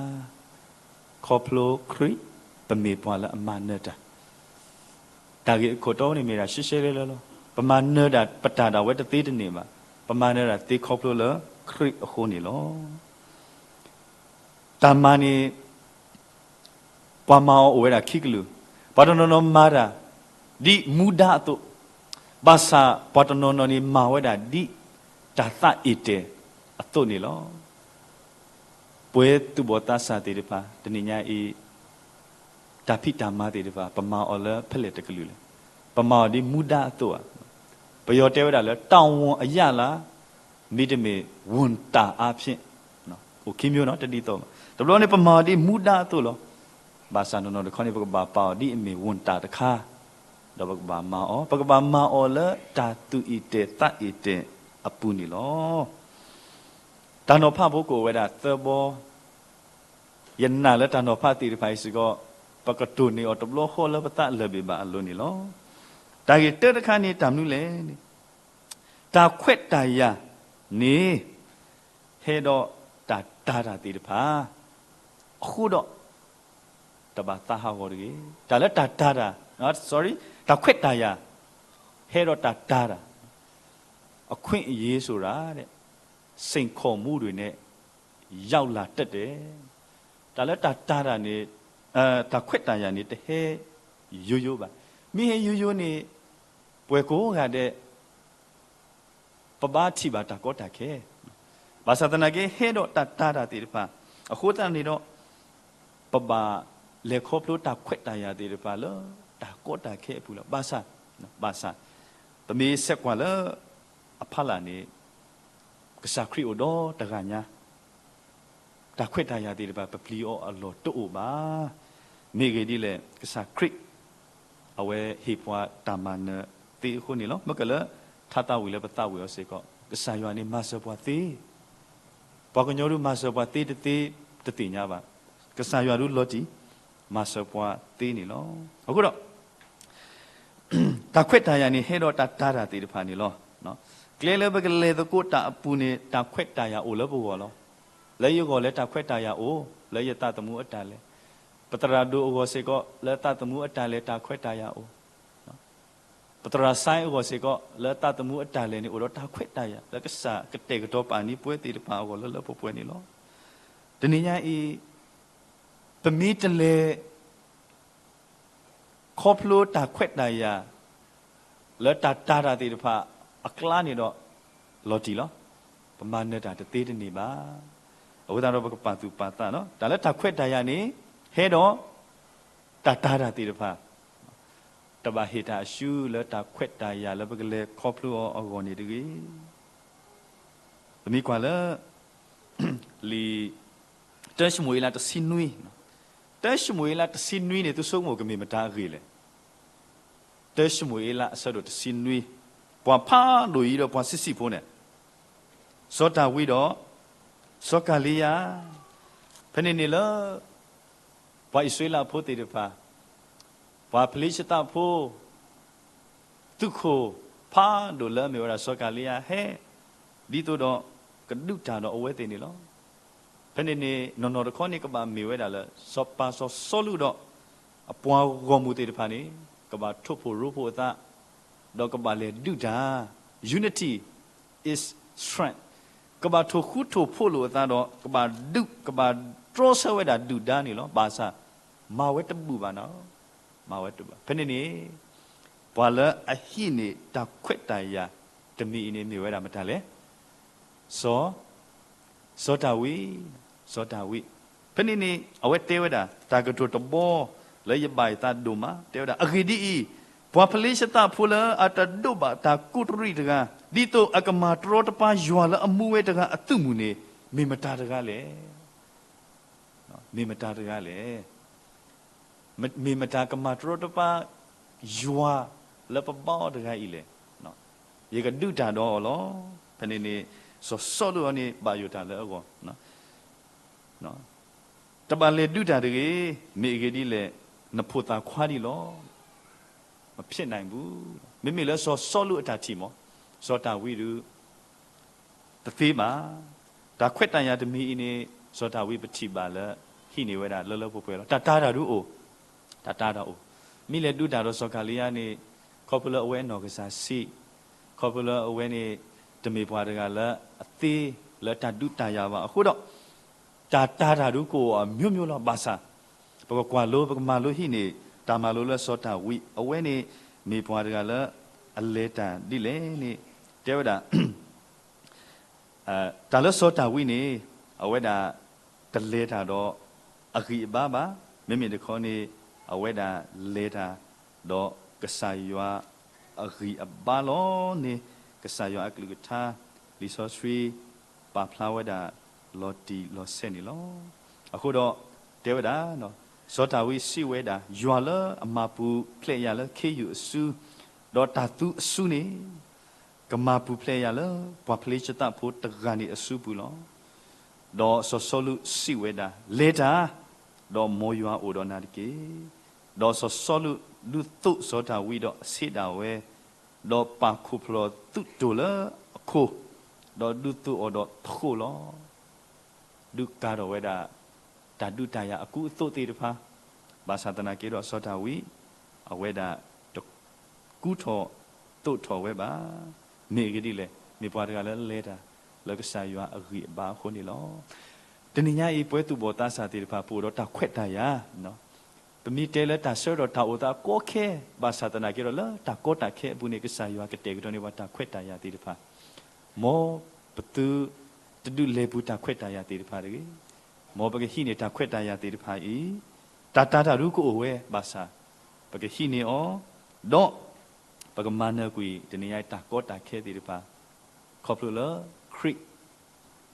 ခီဖျိခရံာ် ပမ့ၢ်ပှၤလၢအမၤနၢၤတၢ်. တၢ်ဂ့ၢ်အခိၣ်တီန့ၣ်မ့ၢ်ဒၣ်ရှဲရှဲလၢလၢလီၤ. ပမၤနၢၤဒၣ်ပတၢ်ဒၣ်ဝဲတသ့တန့ၢ်ဘၣ်. ပမၤနၢၤဒၣ်သ့ခီဖျိလၢခရံာ်အဃိန့ၣ်လီၤ. တၢ်မၤန့ၣ် ပှၤမၤအီၤအိၣ်ဝဲဒၣ်ခံကလုာ်, ပှၤတနီၤနီၤမၤတၢ် ဒ်မူဒါအသိး, ဘၣ်ဆၣ်ပှၤတနီၤနီၤန့ၣ်မၤဝဲဒၣ်ဒ်တၢ်သးအ့ၣ်တဲာ်အသိးန့ၣ်လီၤ. ပှၤသူၣ်ဘီၣ်သးစၢ်သ့ၣ်တဖၣ် တနံၤညါအံၤ တၢ်ဖံးတၢ်မၤသ့ၣ်တဖၣ် ပမၤအီၤလၢဖဲလဲၣ်တကလုာ်လဲၣ်. ပမၤအီၤဒ်မူဒါအသိးဧါ. ပယီၤတဲဝဲဒၣ်လၢ တာဝန်အရလာ် မ့တမ့ၢ် ဝန်တာအားဖြင့် အိၣ်ခံမျိုးနီၤ တဒ်သိးဘၣ်. တဘျီန့ၣ် ပမၤအီၤဒ်မူဒါအသိးလီၤ. ဘၣ်ဆၣ်နီၢ်နီၢ်တခီန့ၣ် ပကဘၣ်ပာ်အီၤဒ်အမ့ၢ် ဝန်တာ တခါ, ဒီးပကဘၣ်မၤအီၤ, ပကဘၣ်မၤအီၤလၢတၢ်သူၣ်အ့ၣ်တဲာ်သးအ့ၣ်တဲာ်အပူၤန့ၣ်လီၤ. တၢ်နီၤဖးဖိကအိၣ်ဝဲဒၣ်သၢဘီ, ယနာ်လၢတၢ်နီၤဖးသ့ၣ်တဖၣ်အံၤစ့ၢ်ကီး ပကတိၢ်န့ၢ်အီၤတဘျီဃီလၢပသးလၢာ်ဘၣ်အလိၤန့ၣ်လီၤ. တၢ်ဂ့ၢ်တၢတခါန့ၣ် တၢ်မနုၤလဲၣ်န့ၣ်, တၢ်ခွဲးတၢ်ယာ်န့ၣ် ဟဲဒီးတၢ်တာ်တၢ်သ့ၣ်တဖၣ် အဃိဒီး တဘၣ်သးဟးဂီၤတဂ့ၤ. တၢ်လၢတၢ်တာ်တၢ်, sorry, တၢ်ခွဲးတၢ်ယာ် ဟဲဒီးတၢ်တာ်တၢ်, အခွင့်အရေးဆိုတာတဲ့ စိန်ခေါ်မှုတွေနဲ့ ရောက်လာတတ်တယ်. တၢ်လၢတၢ်တာ်တၢ်န့ၣ်, တၢ်ခွဲးတၢ်ယာ်န့ၣ် တဟဲယိယိဘၣ်. မ့ၢ်ဟဲယိယိန့ၣ် ပှၤကိးဂၤဒဲး ပဘၣ်ထံၣ်ဘၣ်တၢ်ကီတၢ်ခဲ, ဘၣ်ဆၣ်သနာ်က့ ဟဲဒီးတၢ်တာ်တၢ်သ့ၣ်တဖၣ် အဃိသတးန့ၣ်ဒီး ပဘၣ်လဲၤခီဖျိတၢ်ခွဲးတၢ်ယာ်သ့ၣ်တဖၣ်လၢတၢ်ကီတၢ်ခဲအပူၤလီၤ. ဘၣ်ဆၣ်, ဘၣ်ဆၣ်, ပမ့ၢ်ဆဲးကွၢ်လၢအဖီလာ်န့ၣ် ကစၢ်ခရံာ်အိၣ်ဒီးတဂၤညါ, တၢ်ခွဲးတၢ်ယာ်သ့ၣ်တဖၣ် ပပျံၤအီၤအလီၢ်တအိၣ်ဘၣ်. မ့ၢ်အဂ့ၢ်ဒ်လဲၣ်, ကစၢ်ခရံာ် အဝဲဟ့ၣ်ပှၤတၢ်မၤနၢၤသ့အဃိန့ၣ်လီၤ. မ့ၢ်ကလၢ ထါသးဝံၣ်လၢပသးဝံၣ်အီၤစ့ၢ်ကီး, ကစၢ်ယွၤန့ၣ်မၤစၢၤပှၤသ့, ပှၤကညီဒုးမၤစၢၤပှၤသ့တသ့ တသ့ၣ်ညါဘၣ်. ကစၢ်ယွၤဒုးလီၤတံၢ် မၤစၢၤပှၤသ့န့ၣ်လီၤ. အဃိဒီး တၢ်ခွဲးတၢ်ယာ်န့ၣ် ဟဲဒီးတၢ်တာ်တၢ်သ့ၣ်တဖၣ်န့ၣ်လီၤ. ကျဲလၢပကလဲၤသကိးတၢ်အပူၤန့ၣ် တၢ်ခွဲးတၢ်ယာ်အိၣ်လၢပဂီၢ်လီၤ. လၢယဂီၢ်လၢတၢ်ခွဲးတၢ်ယာ်အိၣ်, လၢယသးသမူအတၢ်လဲၤ, ပသရၣ်ဒိၣ်အဂီၢ်စ့ၢ်ကီး လၢသးသမူအတၢ်လဲၤတၢ်ခွဲးတၢ်ယာ်အိၣ်, ပသရၣ်စဲအဂီၢ်စ့ၢ်ကီး လၢသးသမူအတၢ်လဲၤန့ၣ် အိၣ်ဒီးတၢ်ခွဲးတၢ်ယာ် လၢကစၢ်ကတဲာ်ကတီၤပာ်န့ၢ်ပှၤသ့ၣ်တဖၣ်အဂီၢ်လၢလၢပှဲၤပှဲၤန့ၣ်လီၤ. တနံၤညါအံၤ ပမ့ၢ်တလဲၤ ခီဖျိတၢ်ခွဲးတၢ်ယာ် လၢတၢ်တာ်တၢ်သ့ၣ်တဖၣ်အကျါန့ၣ်ဒီး လီၤတံၢ်လီၤ. ပမၤနၢၤတၢ်တသ့တန့ၢ်ဘၣ်. အဃိသတးဒီးပကပာ်သူၣ်ပာ်သးလီၤ. တၢ်လၢတၢ်ခွဲးတၢ်ယာ်န့ၣ် ဟဲဒီး တၢ်တာ်တၢ်သ့ၣ်တဖၣ် တဘၣ်ဟ့ၣ်တၢ်အစုလၢတၢ်ခွဲးတၢ်ယာ်လၢပကလဲၤခီဖျိအီၤအဂီၢ်န့ၣ်တဂ့ၤ. ပမ့ၢ်ကွၢ်လၢ လံာ် တၢၡမူၤအ့လးတဆံနွံ, တၢၡမူၤအ့လးတဆံနွံန့ၣ် သုဆိကမိၣ်ကမ့ၢ်မတၤအဂ့ၢ်လဲၣ်. တၢၡမူၤအ့လးအဆၢဒိၣ်တဆံနွံ, ပှၤဖးဒိၣ်အံၤဒီးပှၤဆံးဆံးဖိန့ၣ် စီၤတၢ်ဝံဒီး စီၤကၤလံယါ, ဖဲန့ၣ်န့ၣ်လၢ ပှၤအံၣ်စရ့လးဖိသ့ၣ်တဖၣ်, ပှၤဖလ့ၡသးဖိ သုးခိၣ်ဖးဒိၣ်လၢအမ့ၢ်ဝဲဒၣ်စီၤကၤလံယါဟဲ, ဒ်သိးဒီးကဒုးတၢ်ဒီးအဝဲသ့ၣ်န့ၣ်လီၤ. ဖဲန့ၣ်န့ၣ် နီၢ်နီၢ်တခီန့ၣ် ကဘၣ်မ့ၢ်ဝဲဒၣ်လၢ စီၤပၤစီၤစီလူးဒီး အပှၤဂီၢ်မုၢ်သ့ၣ်တဖၣ်န့ၣ် ကဘၣ်ထိၣ်ဖှိၣ်ရိဖှိၣ်အသး, ဒီးကဘၣ်လဲၤဒုးတၢ်, unity is strength, ကဘၣ်ထိၣ်ဃူထိၣ်ဖိးလိာ်အသးဒီး ကဘၣ်ဒုး ကဘၣ်တြီဆၢဝဲဒၣ်ဒုၣ်ဒါန့ၣ်လီၤ. ဘၣ်ဆၣ် မၤဝဲတဘူၣ်ဘၣ်နီၤ, မၤဝဲတဘူၣ်ဘၣ်. ဖဲန့ၣ်န့ၣ် ပှၤလၢအဟံးန့ၢ်တၢ်ခွဲးတၢ်ယာ်တမံၤအံၤန့ၣ် မ့ၢ်ဝဲဒၣ်မတၤလဲၣ်. စီၤ စီၤဒၤဝံး, စီၤဒၤဝံး. ဖဲန့ၣ်န့ၣ် အဝဲတဲဝဲဒၣ် တၢ်ကတိၤတဘီလၢယဘၣ်ယသးဒိၣ်မး တဲဝဲဒၣ်, အဂ့ၢ်ဒ်အံၤ, ပှၤဖလ့ၡသးဖိလၢအတဒိးဘၣ်တၢ်ကိးတရံးတဂၤ, ဒ်သိးအကမၤတရီတပါယွၤလၢအမူဝဲတဂၤအသုးမုၢ်န့ၣ် မ့ၢ်မတၤတဂၤလဲၣ်. မ့ၢ်မတၤတဂၤလဲၣ်. မ့ၢ်မတၤကမၤတရီတပါ ယွၤလၢပဘါအီၤတဂၤအံၤလဲၣ်. ယကဒုးတၢ်ဒီးအီၤလီၤ. ဖဲန့ၣ်န့ၣ် စီၤစီလူးအံၤန့ၣ် ဘၣ်ယိၣ်တၢ်လၢအဂီၢ်, တဘၣ်လဲၤဒုးတၢ်တဂ့ၤ. မ့ၢ်အဂ့ၢ်ဒ်လဲၣ်, နဖိသၣ်ခွါဒံးလီၤ. မဖြစ်နိုင်ဘူး. မ့မ့ၢ်လၢစီၤစီလူးအတၢ်ထံၣ်မး, စီၤဒၤဝံးဒုး တသ့ဘၣ်. တၢ်ခွဲးတၢ်ယာ်တမံၤအံၤန့ၣ် စီၤဒၤဝံးပထံၣ်ဘၣ်လၢ ဟံးန့ၢ်ဝဲဒၣ်လၢလၢပှဲၤပှဲၤလီၤ. တၢ်တာ်တၢ်ဒုးအိၣ်, တၢ်တာ်တၢ်အိၣ်. မ့ၢ်လဲၤဒုးတၢ်ဒီးစီၤကၤလံယါန့ၣ် ခီဖျိလၢအဝဲအနီၢ်ကစၢ်ဆံး, ခီဖျိလၢအဝဲန့ၣ် တမ့ၢ်ပှၤတဂၤလၢအသ့လၢတၢ်ဒုးတၢ်ယၤဘၣ်အဃိဒီး တၢ်တာ်တၢ်ဒုးကအိၣ်အမျိုးမျိုးလီၤ. ဘၣ်ဆၣ် ပကကွၢ်လိ ပကမၤလိဟံးန့ၢ် တၢ်မၤလိလၢစီၤဒၤဝံး အဝဲန့ၣ် မ့ၢ်ပှၤတဂၤလၢ အလဲၤတၢ်ဒ်လဲၣ်န့ၣ် တဲဝဲဒၣ် တၢ်လၢစီၤဒၤဝံးန့ၣ် အဝဲဒၣ် တလဲၤတၢ်ဒီး အဂံၢ်အဘါဘၣ်. မ့မ့ၢ်တခီန့ၣ် အဝဲဒၣ်လဲၤတၢ် ဒီးကစၢ်ယွၤအဂံၢ်အဘါလီၤန့ၣ် ကစၢ်ယွၤအကလုၢ်ကထါ လံာ်စီဆှံ ပာ်ဖျါဝဲဒၣ်လီၤတံၢ်လီၤဆဲးန့ၣ်လီၤ. အဃိဒီး တဲဝဲဒၣ် စီၤဒၤဝံးစံးဝဲဒၣ်, ယွၤလၢအမၤပူၤဖျဲးယၤလၢခ့ယုၢ်အစု, ဒီးတၢ်သူအစုန့ၣ် ကမၤပူၤဖျဲးယၤလၢ ပှၤဖလ့ၡသးဖိတဂၤန့ၣ်အစုပူၤလီၤ. ဒီးစီၤစီလူးစံးဝဲဒၣ်, လဲၤတၢ်, ဒီးမ်ယွၤအိၣ်ဒီးနၤတက့ၢ်. ဒီးစီၤစီလူးဒုးသိးစီၤဒၤဝံးဒီးအဆ့ဒၣ်ဝဲ, ဒီးပာ်ခိၣ်ဖျီၣ်သုးတိၢ်လၢအခိၣ်, ဒီးဒုးသိးအီၤဒီးသဃိၣ်လီၤ. ဒုးကၤထီၣ်ဝဲဒၣ် တၢ်ဒုးတၢ်ယၤအကူအသိးသ့ၣ်တဖၣ်, ဘၣ်ဆၣ်သနာ်က့ဒီးစီၤဒၤဝံး အဝဲဒၣ်တ ကူထီၣ်သိးထီၣ်ဝဲဘၣ်. မ့ၢ်အဂ့ၢ်ဒ်လဲၣ်, မ့ၢ်ပှၤတဂၤလၢလဲၤတၢ် လၢကစၢ်ယွၤအဂံၢ်အဘါအဃိန့ၣ်လီၤ. တနံၤညါအံၤ ပဝဲသူၣ်ဘီၣ်သးစၢ်သ့ၣ်တဖၣ် ပအိၣ်ဒီးတၢ်ခွဲးတၢ်ယာ်, ပမ့ၢ်တဲလၢတၢ်ဆၢကတီၢ်တၢ်အိၣ်သးကီခဲ ဘၣ်ဆၣ်သနာ်က့ဒီးလၢတၢ်ကီတၢ်ခဲအပူၤန့ၣ် ကစၢ်ယွၤကတဲာ်ကတီၤန့ၢ်ပှၤတၢ်ခွဲးတၢ်ယာ်သ့ၣ်တဖၣ်, မ်ပသုတဒုးလဲၤပူၤတၢ်ခွဲးတၢ်ယာ်သ့ၣ်တဖၣ်တဂ့ၤ. မ်ပကဟံးန့ၢ်တၢ်ခွဲးတၢ်ယာ်သ့ၣ်တဖၣ်အံၤ, တၢ်တာ်တၢ်ဒုးကအိၣ်ဝဲဘၣ်ဆၣ်, ပကဟံးန့ၢ်အီၤ, ဒီး ပကမၤနၢၤကွံာ်တနံၤညါအံၤတၢ်ကီတၢ်ခဲသ့ၣ်တဖၣ်, ခီဖျိလၢခရံာ်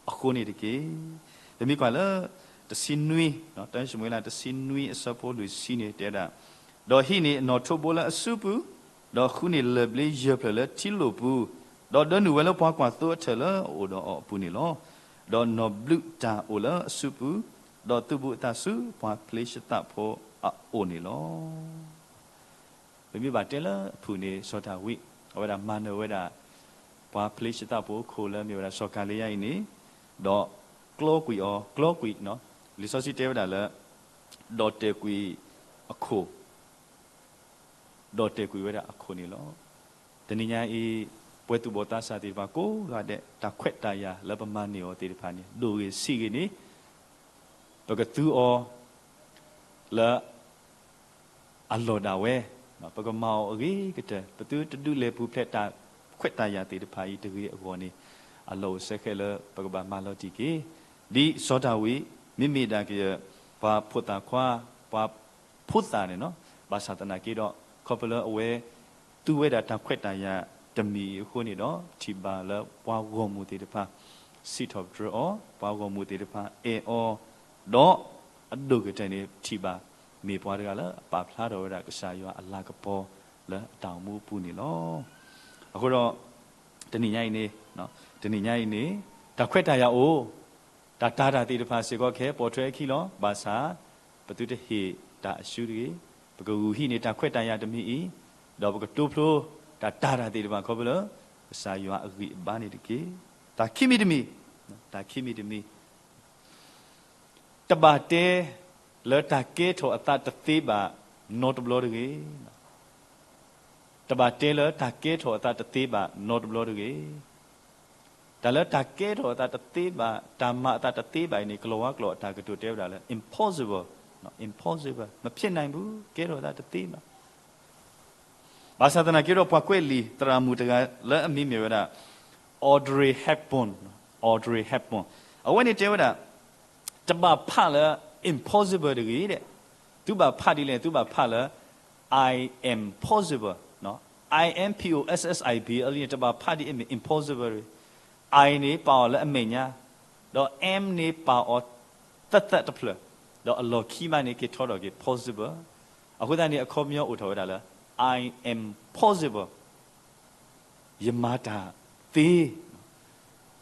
အဃိန့ၣ်တက့ၢ်. ပမ့ၢ်ကွၢ်လၢ တဆံနွံ, တၢၡမူၤအ့လး တဆံနွံအဆၢဖိလွံၢ်ဆံန့ၣ် တဲဝဲဒၣ်, ဒီးဟံးန့ၢ်အနီၣ်ထိးဘိလၢအစုပူၤ, ဒီးဃုန့ၢ်လၢၢ်ဘျ့ယဲၢ်ဖျၢၣ်လၢထံလိာ်ပူၤ, ဒီးဒၢနုာ်ဝဲလၢပှၤကွၢ်သိအထၢၣ်လၢအအိၣ်ဒီးအီၤအပူၤန့ၣ်လီၤ. ဒီးနီၣ်ဘျုးတၢ်အိၣ်လၢအစုပူၤ, ဒီးသုးဘူးအသးဆူပှၤဖလ့ၡသးဖိအအိၣ်န့ၣ်လီၤ. ပမ့ၢ်ဘၣ်တဲလၢအဖုၣ်န့ၣ် စီၤဒၤဝံး အဝဲဒၣ်မၤနၢၤဝဲဒၣ် ပှၤဖလ့ၡသးဖိအခိၣ်လၢမ့ၢ်ဝဲဒၣ်စီၤကၤလံယါအံၤန့ၣ်, ဒီးကျီကွံာ်အီၤ, ကျီကွံာ်, လံာ်စီဆှံတဲဝဲဒၣ်လၢ ဒီးတဲာ်ကွံာ်အခိၣ်, ဒီးတဲာ်ကွံာ်ဝဲဒၣ်အခိၣ်န့ၣ်လီၤ. တနံၤညါအံၤ ပှၤသူၣ်ဘီၣ်သးစၢ်သ့ၣ်တဖၣ်ကိးဂၤဒဲး တၢ်ခွဲးတၢ်ယာ်လၢပမၤန့ၢ်အီၤသ့ၣ်တဖၣ်န့ၣ် ဒိၣ်ဂ့ၤဆံးဂ့ၤန့ၣ် ပကသူအီၤ လၢ အလီၢ်ဒၣ်ဝဲ, ပကမၤအီၤအဂ့ၤကတၢၢ်, ပသုတဒုးလဲၤပူၤဖျဲးတၢ်ခွဲးတၢ်ယာ်သ့ၣ်တဖၣ်အံၤတဂ့ၤအဂီၢ်န့ၣ်, အလီၢ်အိၣ်စဲဃဲးလၢပကဘၣ်မၤလီၤတံၢ်က့ၤ, ဒ်စီၤဒၤဝံး မ့မ့ၢ်ဒၣ်ကယဲၢ် ပှၤဖိသၣ်ခွါ, ပှၤဖိသၣ်န့ၣ်လီၤ. ဘၣ်ဆၣ်သနာ်က့ဒီး ခီဖျိလၢအဝဲ သူဝဲဒၣ်တၢ်ခွဲးတၢ်ယာ်တမံၤအံၤအဃိန့ၣ်ဒီး ထံၣ်ဘၣ်လၢပှၤဂီၢ်မုၢ်သ့ၣ်တဖၣ် စံးထီၣ်ပတြၢၤအီၤ, ပှၤဂီၢ်မုၢ်သ့ၣ်တဖၣ်အဲၣ်အီၤ, ဒီးအဒိၣ်ကတၢၢ်န့ၣ် ထံၣ်ဘၣ် မ့ၢ်ပှၤတဂၤလၢအပာ်ဖျါထီၣ်ဝဲဒၣ်ကစၢ်ယွၤအလၤကပီၤလၢအတၢ်အိၣ်မူအပူၤန့ၣ်လီၤ. အဃိဒီး တနံၤညါအံၤန့ၣ်, တနံၤညါအံၤန့ၣ် တၢ်ခွဲးတၢ်ယာ်အိၣ်, တၢ်တာ်တၢ်သ့ၣ်တဖၣ်စ့ၢ်ကီးခဲအံၤ ပိာ်ထွဲအခံလီၤ. ဘၣ်ဆၣ် ပသုတဟ့ၣ်တၢ်အၡူတဂ့ၤ, ပကဂုာ်ဟံးန့ၢ်တၢ်ခွဲးတၢ်ယာ်တမံၤအံၤ, ဒီးပကတိဖျိတၢ်တာ်တၢ်သ့ၣ်တဖၣ်ခီဖျိလၢ ကစၢ်ယွၤအဂံၢ်အဘါန့ၣ်တက့ၢ်. တၢ်ခံမံၤတမံၤ, တၢ်ခံမံၤတမံၤ တဘၣ်တဲလၢတၢ်ကဲထီၣ်အသးတသ့ဘၣ် နီတဘျီတဂ့ၤ. တဘၣ်တဲလၢတၢ်ကဲထီၣ်အသးတသ့ဘၣ် နီတဘျီတဂ့ၤ. တၢ်လၢတၢ်ကဲထီၣ်အသးတသ့ဘၣ်, တၢ်မၤအသးတသ့ဘၣ်အံၤန့ၣ် ကလီၤဝါကျိာ်အတၢ်ကတိၤတဲဝဲဒၣ်လၢ impossible, impossible, မဖြစ်နိုင်ဘူး, ကဲထီၣ်အသးတသ့ဘၣ်. ဘၣ်ဆၣ်သနာ်က့ဒီး ပှၤကွဲးလံာ်သရၣ်မုၣ်တဂၤလၢအမံၤမ့ၢ်ဝဲဒၣ် Audrey Hepburn, Audrey Hepburn, အဝဲန့ၣ်တဲဝဲဒၣ် တဘၣ်ဖးလၢ impossible တဂ့ၤဒဲး, သုဘၣ်ဖးဒ်လဲၣ်, သုဘၣ်ဖးလၢ I am possible, I am P O S S I B L E န့ၣ် တဘၣ်ဖးဒ်အမ့ၢ် impossible တဂ့ၤ. I န့ၣ် ပာ်အီၤလၢအမဲာ်ညါ, ဒီး am န့ၣ် ပာ်အီၤသၢသၢတဖျၢၣ်, ဒီးအလီၢ်ခံမးန့ၣ် က့ၤထီထီၣ်က့ၤ possible. အဃိသတးန့ၣ် အခီပညီအိၣ်ထီၣ်ဝဲဒၣ်လၢ I am possible. ယမၤတၢ်သ့,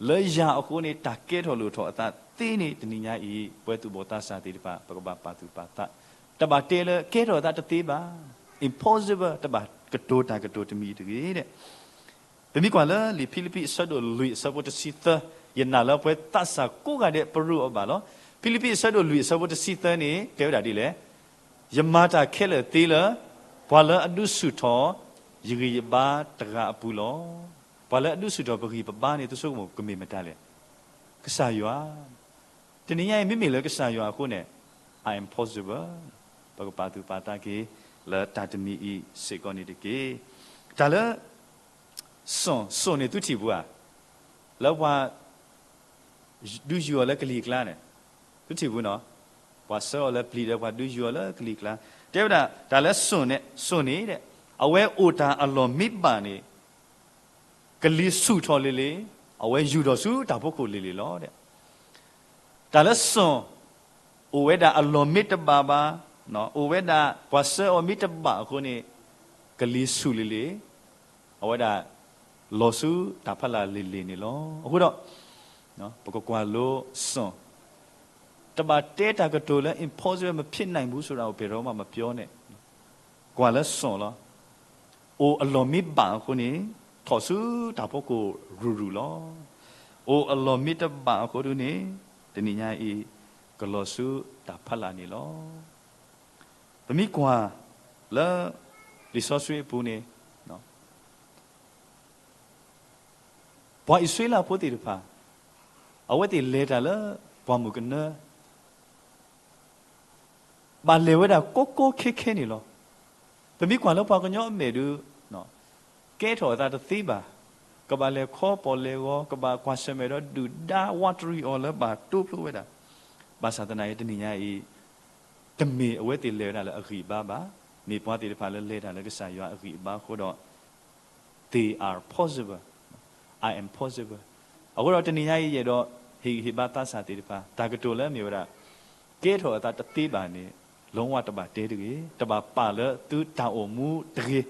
လၢယၤအဃိန့ၣ် တၢ်ကဲထီၣ်လိၣ်ထီၣ်အသးသ့န့ၣ် တနံၤညါအံၤ ပှၤသူၣ်ဘီၣ်သးစၢ်သ့ၣ်တဖၣ် ပကဘၣ်ပာ်သူၣ်ပာ်သး, တဘၣ်တဲလၢကဲထီၣ်အသးတသ့ဘၣ်, impossible, တဘၣ်ကတိၤတၢ်ကတိၤတမံၤတဂ့ၤဒဲး. ပမ့ၢ်ကွၢ်လၢလံာ်ဖံလံးပံးအဆၢဒိၣ်လွံၢ်အဆၢဖိတဆံသၢ, ယနာ်လၢပှၤသးစၢ်ကိးဂၤဒဲးပရူးအီၤဘၣ်လီၤ. ဖံလံးပံးအဆၢဒိၣ်လွံၢ်အဆၢဖိတဆံသၢန့ၣ် တဲဝဲဒၣ်ဒ်လဲၣ်, ယမၤတၢ်ခဲလၢာ်သ့လၢ ပှၤလၢအဒုးဆူၣ်ထီၣ် ယဂံၢ်ယဘါတဂၤအပူၤလီၤ. ပှၤလၢအဒုးဆူၣ်ထီၣ်ပဂံၢ်ပဘါန့ၣ် သုဆိကမိၣ်ကမ့ၢ်မတၤလဲၣ်. ကစၢ်ယွၤ. တနံၤညါအံၤ မ့မ့ၢ်လၢကစၢ်ယွၤအဃိန့ၣ် I am possible, ပကပာ်သူၣ်ပာ်သးက့ၤ လၢတၢ်တမံၤအံၤစ့ၢ်ကီးန့ၣ်တက့ၢ်. တၢ်လၢ စိၣ်, စိၣ်န့ၣ်သုထံၣ်ပူၤဧါ, လၢပှၤ ဒုးယူၤအီၤလၢကလံၤကျါန့ၣ်, သုထံၣ်ပူၤနီၤ, ပှၤဆှၢအီၤလၢပျံၤဒီးပှၤဒုးယူၤအီၤလၢကလံၤကျါ, တဲဝဲဒၣ် တၢ်လၢစိၣ်န့ၣ်, စိၣ်န့ၣ်ဒဲး, အဝဲအိၣ်တၢ်အလီၢ်မ့ၢ်ဘၣ်န့ၣ် ကလံၤဆူၣ်ထီၣ်လံၤလံၤ, အဝဲယူၤထီၣ်ဆူတၢ်ဖီခိၣ်လံၤလံၤလီၤဒဲး. တၢ်လၢစိၣ် အိၣ်ဝဲဒၣ်အလီၢ်မ့ၢ်တဘၣ်ဘၣ်, အိၣ်ဝဲဒၣ်ပှၤဆှၢအီၤမ့ၢ်တဘၣ်အဃိန့ၣ် ကလံၤဆူၣ်လံၤလံၤ, အဝဲဒၣ် လီၤဆူတၢ်ဖီလာ်လံၤလံၤန့ၣ်လီၤ. အဃိဒီး ပကကွၢ်လိစိၣ်, တဘၣ်တဲတၢ်ကတိၤလၢ impossible မဖြစ်နိုင်ဘူးဆိုတာကို ဘယ်တော့မှမပြောနဲ့, ကွၢ်လၢစိၣ်လီၤ. အိၣ်အလီၢ်မ့ၢ်ဘၣ်အဃိန့ၣ် ထီၣ်ဆူတၢ်ဖီခိၣ်ရူၤရူၤလီၤ. အိၣ်အလီၢ်မ့ၢ်တဘၣ်အဃိဒုန့ၣ် တနံၤညါအံၤ ကလီၤဆူတၢ်ဖီလာ်န့ၣ်လီၤ. ပမ့ၢ်ကွၢ်လၢ လံာ်စီဆှံအပူၤန့ၣ် ပှၤအံၣ်စရ့လးဖိသ့ၣ်တဖၣ် အဝဲသ့ၣ်လဲၤတၢ်လၢပှၢ်မုၢ်ကနၢ ဘၣ်လဲၤဝဲဒၣ်ကီကီခဲခဲန့ၣ်လီၤ. ပမ့ၢ်ကွၢ်လၢပှၤကညီအမဲာ်ဒုး ကဲထီၣ်အသးတသ့ဘၣ်, ကဘၣ်လဲၤခီပီၣ်လဲၤဂီၤ, ကဘၣ်ကွၢ်ဆၢၣ်မဲာ်ဒီးဒုၣ်ဒါဝးတရံးအီၤလၢဘၣ်တိဖျိဝဲဒၣ်, ဘၣ်ဆၣ်သနာ်က့တနံၤညါအံၤ တမ့ၢ်အဝဲသ့ၣ်လဲၤဝဲဒၣ်လၢအဂံၢ်အဘါဘၣ်, မ့ၢ်ပှၤသ့ၣ်တဖၣ်လၢလဲၤတၢ်လၢကစၢ်ယွၤအဂံၢ်အဘါအဃိဒီး they are possible, I am possible. အဃိဒီးတနံၤညါအံၤယအဲၣ်ဒိး ဟ့ၣ်ဂံၢ်ဟ့ၣ်ဘါသးစၢ်သ့ၣ်တဖၣ် တၢ်ကတိၤလၢအမ့ၢ်ဝဲဒၣ် ကဲထီၣ်အသးတသ့ဘၣ်န့ၣ် လုံးဝ တဘၣ်တဲတဂ့ၤ, တဘၣ်ပာ်လၢသုတၢ်အိၣ်မူတဂ့ၤ.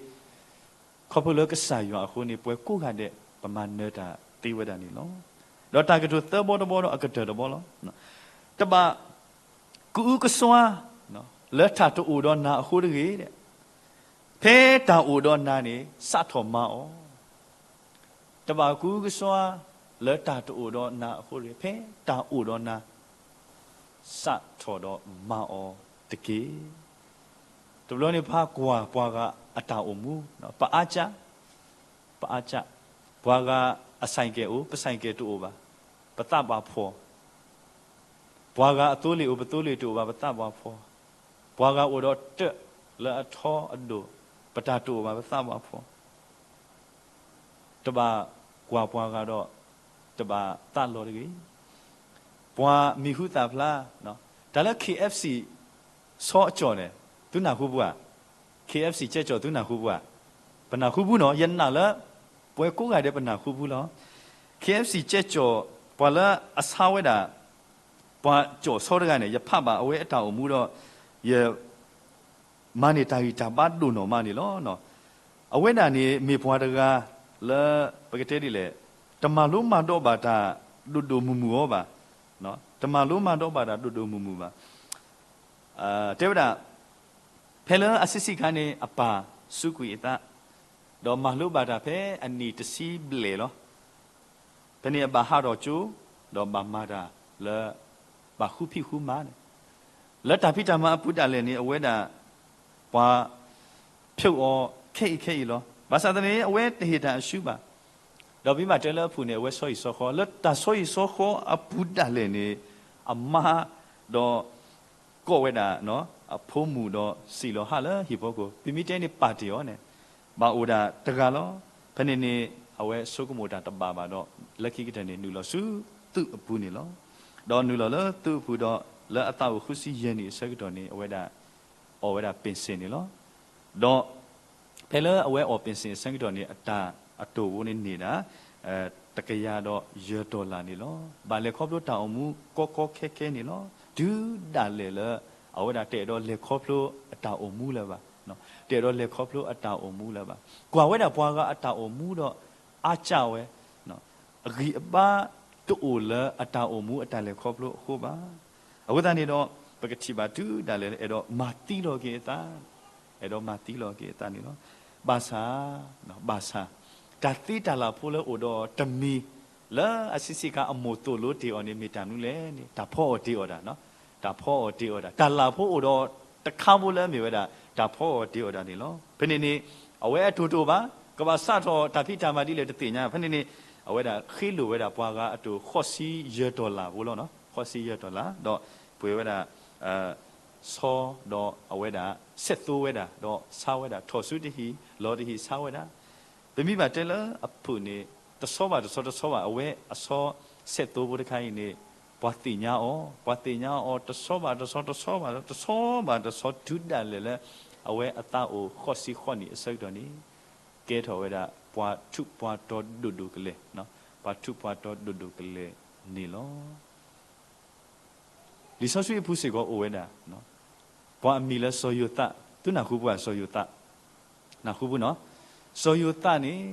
ခီဖျိလၢကစၢ်ယွၤအဃိန့ၣ် ပှၤကိးဂၤဒဲး ပမၤနၢၤတၢ်သ့ဝဲဒၣ်န့ၣ်လီၤ. ဒီးတၢ်ကတိၤသၢဘီတဘီဒီးအကတၢၢ်တဘီလီၤ. တဘၣ်ကအုကစွါ လၢတၢ်တအိၣ်ဒီးနၤအဃိတဂ့ၤ, ဖဲတၢ်အိၣ်ဒီးနၤန့ၣ် စးထီၣ်မၤအီၤ တဘၣ်ကအုကစွါ လၢတၢ်တအိၣ်ဒီးနၤအဃိတဂ့ၤ, ဖဲတၢ်အိၣ်ဒီးနၤ စးထီၣ်ဒီးမၤအီၤတက့ၢ်. တဘျီန့ၣ် ပကွၢ်ပှၤဂၤအတၢ်အိၣ်မူ, ပအါကၢ, ပအါကၢ, ပှၤဂၤအ ဆိုင်ကယ် အိၣ်, ပ ဆိုင်ကယ် တအိၣ်ဘၣ်, ပသးဘၣ်ဖှီၣ်, ပှၤဂၤအသိလ့ၣ်အိၣ်, ပသိလ့ၣ်တအိၣ်ဘၣ်, ပသးဘၣ်ဖှီၣ်, ပှၤဂၤအိၣ်ဒီးတၢၣ်လၢအထီအဒိၣ်, ပတၢ်တအိၣ်ဘၣ်, ပသးဘၣ်ဖှီၣ် တဘၣ်ကွၢ်ပှၤဂၤဒီး တဘၣ်သးလီၤတဂ့ၤ. ပှၤမံၤဟူသၣ်ဖျါ, တၢ်လၢ KFC ဆီအကၠီၣ်န့ၣ် သုနၢ်ဟူပှၤ, KFC ကၠဲကၠီၣ် သုနၢ်ဟူပှၤ, ပနၢ်ဟူပူၤနီၤ, ယနာ်လၢ ပဝဲကိးဂၤဒဲးပနၢ်ဟူပူၤလီၤ. KFC ကၠဲကၠီၣ် ပှၤလၢအဆါဝဲဒၣ် ပှၤကၠီၣ်ဆီတဂၤန့ၣ် ယဖးဘၣ်အဝဲအတၢ်အိၣ်မူဒီး ယ မၤန့ၢ်တၢ်ဂံၢ်တၢ်ဘါဒိၣ်နီၢ်မးန့ၣ်လီၤ. အဝဲဒၣ်န့ၣ် မ့ၢ်ပှၤတဂၤလၢ ပကတဲဒ်လဲၣ်, တမၤလိမၤဒိးဘၣ်တၢ်ဒိၣ်ဒိၣ်မုၢ်မုၢ်အီၤဘၣ်, တမၤလိမၤဒိးဘၣ်တၢ်ဒိၣ်ဒိၣ်မုၢ်မုၢ်ဘၣ်. တဲဝဲဒၣ် ဖဲလၢအဆံးဆံးခါန့ၣ် အပၢ်စူးကွံာ်အသး, ဒီးမၤလိဘၣ်တၢ်ဖဲအနံၣ်တဆံဘျဲၣ်လီၤ. ဖဲန့ၣ်အဘၣ်ဟးထီၣ်ကၠိ, ဒီးဘၣ်မၤတၢ်လၢ ဘၣ်ဃုဖံးဃုမၤန့ၣ်, လၢတၢ်ဖံးတၢ်မၤအပူၤဒၣ်လဲာ်န့ၣ် အဝဲဒၣ် ပှၤဖျိးအီၤခဲအံၤခဲအံၤလီၤ. ဘၣ်ဆၣ်သနာ်က့ အဝဲတဟ့ၣ်တၢ်အစုဘၣ်. ဒီးပမ့ၢ်တဲလၢအပူၤန့ၣ် အဝဲဆီဟံၣ်ဆီဃီ, လၢတၢ်ဆီဟံၣ်ဆီဃီအပူၤဒၣ်လဲာ်န့ၣ် အမါဒီး ကိးဝဲဒၣ် အဖိမုၣ်ဒီးစံၣ်လီၤဟးလၢဟံၣ်ဖီခိၣ်, ပမ့ၢ်တဲန့ၣ်ပာ်တ့ၢ်အီၤန့ၣ် ဘၣ်အိၣ်ဒၣ်တဂၤလီၤ. ဖဲန့ၣ်န့ၣ် အဝဲဆိကမိၣ်တၢ်တဘၣ်ဘၣ်ဒီး လၢခံကတၢၢ်န့ၣ် နုာ်လီၤဆူသုးအပူၤန့ၣ်လီၤ. ဒီးနုာ်လီၤလၢသုးအပူၤဒီး လၢအသးအိၣ်ဃုဆံယဲၢ်နံၣ်အဆၢကတီၢ်န့ၣ် အဝဲဒၣ် အီၣ်ဝဲဒၣ်ပ့ၣ်စ့ၣ်န့ၣ်လီၤ. ဒီး ဖဲလၢအဝဲအီၣ်ပ့ၣ်စ့ၣ်အဆၢကတီၢ်န့ၣ် အတၢ်အတိၢ်ဖိန့ၣ်န့ၢ်ဒၣ် တကယၤဒီးယဲၢ်တီၢ်လၣ်န့ၣ်လီၤ. ဘၣ်လဲၤခီဖျိတၢ်အိၣ်မူကီကီခဲခဲန့ၣ်လီၤ. တုၤဒၣ်လဲာ်လၢ အဝဲဒၣ်တအဲၣ်ဒိးလဲၤခီဖျိအတၢ်အိၣ်မူလၢၤဘၣ်, တအဲၣ်ဒိးလဲၤခီဖျိအတၢ်အိၣ်မူလၢၤဘၣ်. ကွၢ်ဝဲဒၣ်ပှၤဂၤအတၢ်အိၣ်မူဒီး အါကၢ်ဝဲ အဂံၢ်အဘါတအိၣ်လၢအတၢ်အိၣ်မူအတၢ်လဲၤခီဖျိအဃိဘၣ်. အဃိသတးန့ၣ်ဒီး ပကထံၣ်ဘၣ်တုၤဒၣ်လဲာ်လၢ အဲၣ်ဒိးမၤသံလီၤက့ၤအသး, အဲၣ်ဒိးမၤသံလီၤက့ၤအသးန့ၣ်လီၤ. ဘၣ်ဆၣ်, ဘၣ်ဆၣ်, တၢ်သ့တၢ်လၢ်ဖိလၢအိၣ်ဒီးတမံၤ လၢအဆံးဆံးခါအမိၢ်သိၣ်လိတ့ၢ်အီၤန့ၣ် မ့ၢ်တၢ်မနုၤလဲၣ်န့ၣ် တၢ်ဖီအီၣ်တ့ၢ်အီၣ်တၢ်, တၢ်ဖီအီၣ်တ့ၢ်အီၣ်တၢ်, တၢ်လၢ်ဖိအိၣ်ဒီးတခါဖိလၢအမ့ၢ်ဝဲဒၣ် တၢ်ဖီအီၣ်တ့ၢ်အီၣ်တၢ်န့ၣ်လီၤ. ဖဲန့ၣ်န့ၣ် အဝဲအတိၢ်တအိၣ်ဘၣ်, ကဘၣ်စးထီၣ်တၢ်ဖံးတၢ်မၤဒ်လဲၣ်တသ့ၣ်ညါ. ဖဲန့ၣ်န့ၣ် အဝဲဒၣ်ဃ့လိာ်ဝဲဒၣ်ပှၤဂၤအတိၢ်ဃိးဆံယဲၢ်တီၢ်လၣ်ဖိလီၤ. ဃိးဆံယဲၢ်တီၢ်လၣ် ဒီးပှ့ၤဝဲဒၣ် ဆီဒီးအဝဲဒၣ် ဆဲးသိဝဲဒၣ် ဒီးဆါဝဲဒၣ် ထီၣ်ဆူတဟံၣ် လီၤတဟံၣ်ဆါဝဲဒၣ်. ပမ့ၢ်ဘၣ်တဲလၢအဖုၣ်န့ၣ် တဆီဘၣ်တဆီတဆီဘၣ် အဝဲအဆီဆဲးသိဖိတခါအံၤန့ၣ် ပှၤသ့ၣ်ညါအီၤ, ပှၤသ့ၣ်ညါအီၤ တဆီဘၣ်တဆီ တဆီဘၣ်တဆီ တဆီဘၣ်တဆီ တုၤဒၣ်လဲာ်လၢ အဝဲအသးအိၣ်ဃိးဆံဃိးနံၣ်အဆၢကတီၢ်န့ၣ် ကဲထီၣ်ဝဲဒၣ် ပှၤထူးပှၤတီၤဒိၣ်ဒိၣ်ကလဲာ်, ပှၤထူးပှၤတီၤဒိၣ်ဒိၣ်ကလဲာ်န့ၣ်လီၤ. လံာ်စီဆှံအပူၤစ့ၢ်ကီးအိၣ်ဝဲဒၣ် ပှၤအမံၤလၢစီၤယိၤသး, သုနၢ်ဟူပှၤစီၤယိၤသး, နၢ်ဟူပနီၤ, စီၤယိၤသးန့ၣ်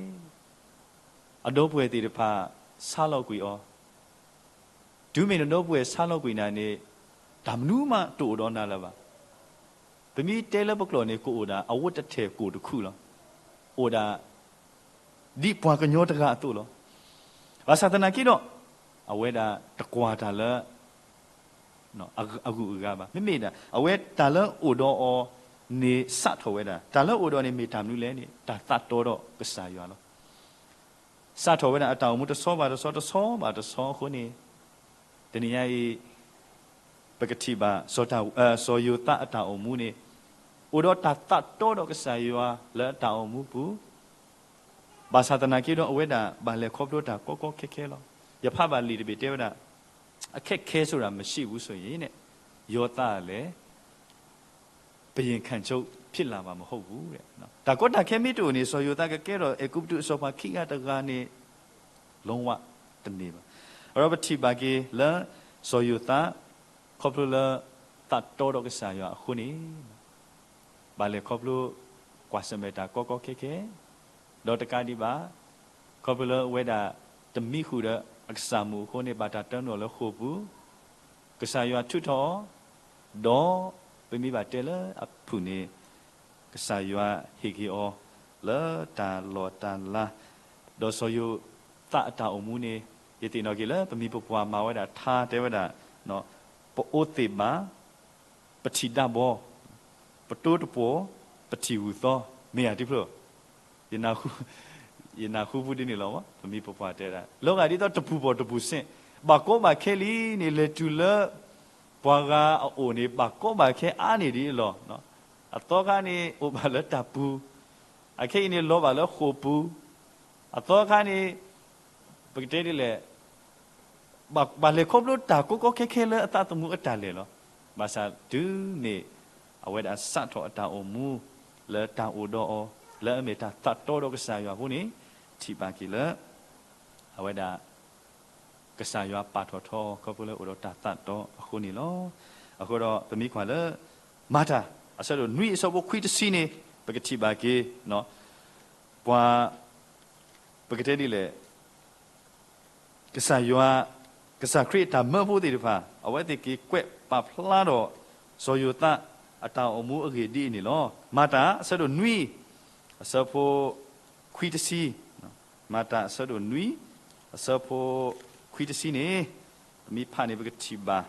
အဒီပုၢ်ဝဲၢ်သ့ၣ်တဖၣ် ဆါလီၤကွံာ်အီၤ, တုၤမ့ၢ်နဒီပုၢ်ဝဲၢ်ဆါလီၤကွံာ်နၤန့ၣ် တၢ်မနုၤမးတအိၣ်ဒီးနၤလၢၤဘၣ်. ပမ့ၢ်တဲလၢပကျိာ်န့ၣ် ကအိၣ်ဒၣ်အဝဲတထဲၣ်ကိၣ်တခုၣ်လီၤ. အိၣ်ဒၣ် ဒ်ပှၤကညီတဂၤအသိးလီၤ. ဘၣ်ဆၣ်သနာ်က့ဒီး အဝဲဒၣ်တကွၢ်တၢ်လၢ အဂုၤအဂၤဘၣ်. မ့မ့ၢ်ဒၣ် အဝဲတၢ်လၢအိၣ်ဒီးအီၤန့ၣ်စးထီၣ်ဝဲဒၣ်, တၢ်လၢအိၣ်ဒီးန့ၣ်မ့ၢ်တၢ်မနုၤလဲၣ်န့ၣ် တၢ်သးတီဒီးကစၢ်ယွၤလီၤ. စးထီၣ်ဝဲဒၣ်အတၢ်အိၣ်မူတဆီဘၣ်တဆီ တဆီဘၣ်တဆီအဃိန့ၣ် တနံၤညါအံၤ ပကထံၣ်ဘၣ် စီၤယိၤသးအတၢ်အိၣ်မူန့ၣ် အိၣ်ဒီးတၢ်သးတီဒီးကစၢ်ယွၤလၢအတၢ်အိၣ်မူပူၤ, ဘၣ်ဆၣ်သနာ်က့ဒီးအဝဲဒၣ်ဘၣ်လဲၤခီဖျိတၢ်ကီကီခဲခဲလီၤ. ယဖးဘၣ်လံာ်တဘ့ၣ်တဲဝဲဒၣ် အခက်ခဲဆိုတာမရှိဘူးဆိုရင် ယောသပ်လည်း ဘုရင်ခံချုပ်ဖြစ်လာမှာမဟုတ်ဘူးတဲ့နော်. တၢ်ကီတၢ်ခဲမ့ၢ်တအိၣ်န့ၣ် စီၤယိၤသးကကဲထီၣ်အဲၤကူပတူးအစီၤပၤခံဂၤတဂၤန့ၣ် လုံးဝတန့ၢ်ဘၣ်. ဒီးပထံၣ်ဘၣ်က့ၤလၢ စီၤယိၤသး ခီဖျိလၢ သးတီဒီးကစၢ်ယွၤအဃိန့ၣ် ဘၣ်လဲၤခီဖျိကွၢ်ဆၢၣ်မဲာ်တၢ်ကီကီခဲခဲ, ဒီးတကးဒံးဘၣ် ခီဖျိလၢအဝဲဒၣ်တမံဃုာ်ဒီးအကစၢ်မုၣ်အဃိန့ၣ် ဘၣ်တၢ်တၢနုာ်အီၤလၢဃိာ်ပူၤ, ကစၢ်ယွၤထုးထီၣ်အီၤ, ဒီးပမ့ၢ်ဘၣ်တဲလၢအဖုၣ်န့ၣ် ကစၢ်ယွၤဟ့ၣ်က့ၤအီၤလၢတၢ်လီၢ်တၢ်လၤ, ဒီးစီၤယိၤသးအတၢ်အိၣ်မူန့ၣ် ယသ့ၣ်နီၣ်က့ၤလၢပမိၢ်ပပၢ်မၤဝဲဒၣ်ထါတဲဝဲဒၣ် ပအိးသ့ၣ်ဘၣ်, ပထံၣ်ဒၣ်ဘီ, ပတိတပှီၤ, ပထံၣ်ဂုၢ်သီ, မ့ၢ်ဧါတဖျၢၣ်, ယနၢ်ဟူပူဒ်န့ၣ်လီၤ. ပမိၢ်ပပၢ်တဲဒၣ် လီၤဂာ်ဒ်သိးတပူၤဘီၣ်တပူၤစ့ၢ်, ဘၣ်ကီဘၣ်ခဲလံန့ၣ် လဲၤတုၤလၢ ပှၤဂၤအအိၣ်န့ၣ် ဘၣ်ကီဘၣ်ခဲအါန့ၢ်ဒ်အလီၢ်, အသီခါန့ၣ် အိၣ်ဘၣ်လၢတၢ်ပူၤ, အခဲအံၤန့ၣ် လီၤဘၣ်လၢဃိာ်ပူၤ, အသီခါန့ၣ် ပကတဲဒ်လဲၣ် ဘၣ်လဲၤခီဖျိတၢ်ကီကီခဲခဲလၢအသးသမူအတၢ်လဲၤလီၤ. ဘၣ်ဆၣ်တုၤမ့ၢ်အဝဲဒၣ်စးထီၣ်အတၢ်အိၣ်မူ လၢတၢ်အိၣ်ဒီးအီၤ လၢအမ့ၢ်တၢ်သးတီဒီးကစၢ်ယွၤအဃိန့ၣ် ထံၣ်ဘၣ်က့ၤလၢ အဝဲဒၣ် ကစၢ်ယွၤပာ်ထီၣ်ထီအီၤ ခီဖျိလၢအိၣ်ဒီးတၢ်သးတီအဃိန့ၣ်လီၤ. အဃိဒီးပမ့ၢ်ကွၢ်လၢ မၤတၢ် အဆၢဒိၣ်နွံအဆၢဖိခွံတဆံန့ၣ် ပကထံၣ်ဘၣ်က့ၤ ပှၤ ပကတဲဒ်လဲၣ် ကစၢ်ယွၤ ကစၢ်ခရံာ်အတၢ်မၢဖိသ့ၣ်တဖၣ် အဝဲသ့ၣ်က့ၤကွဲးပာ်ဖျါဒီး စီၤယိၤသးအတၢ်အိၣ်မူအဂ့ၢ်ဒ်အံၤန့ၣ်လီၤ. မၤတၢ်အဆၢဒိၣ်နွံ အဆၢဖိခွံတဆံ, မၤတၢ်အဆၢဒိၣ်နွံ အဆၢဖိခွံတဆံန့ၣ် ပမ့ၢ်ဖးန့ၣ် ပကထံၣ်ဘၣ်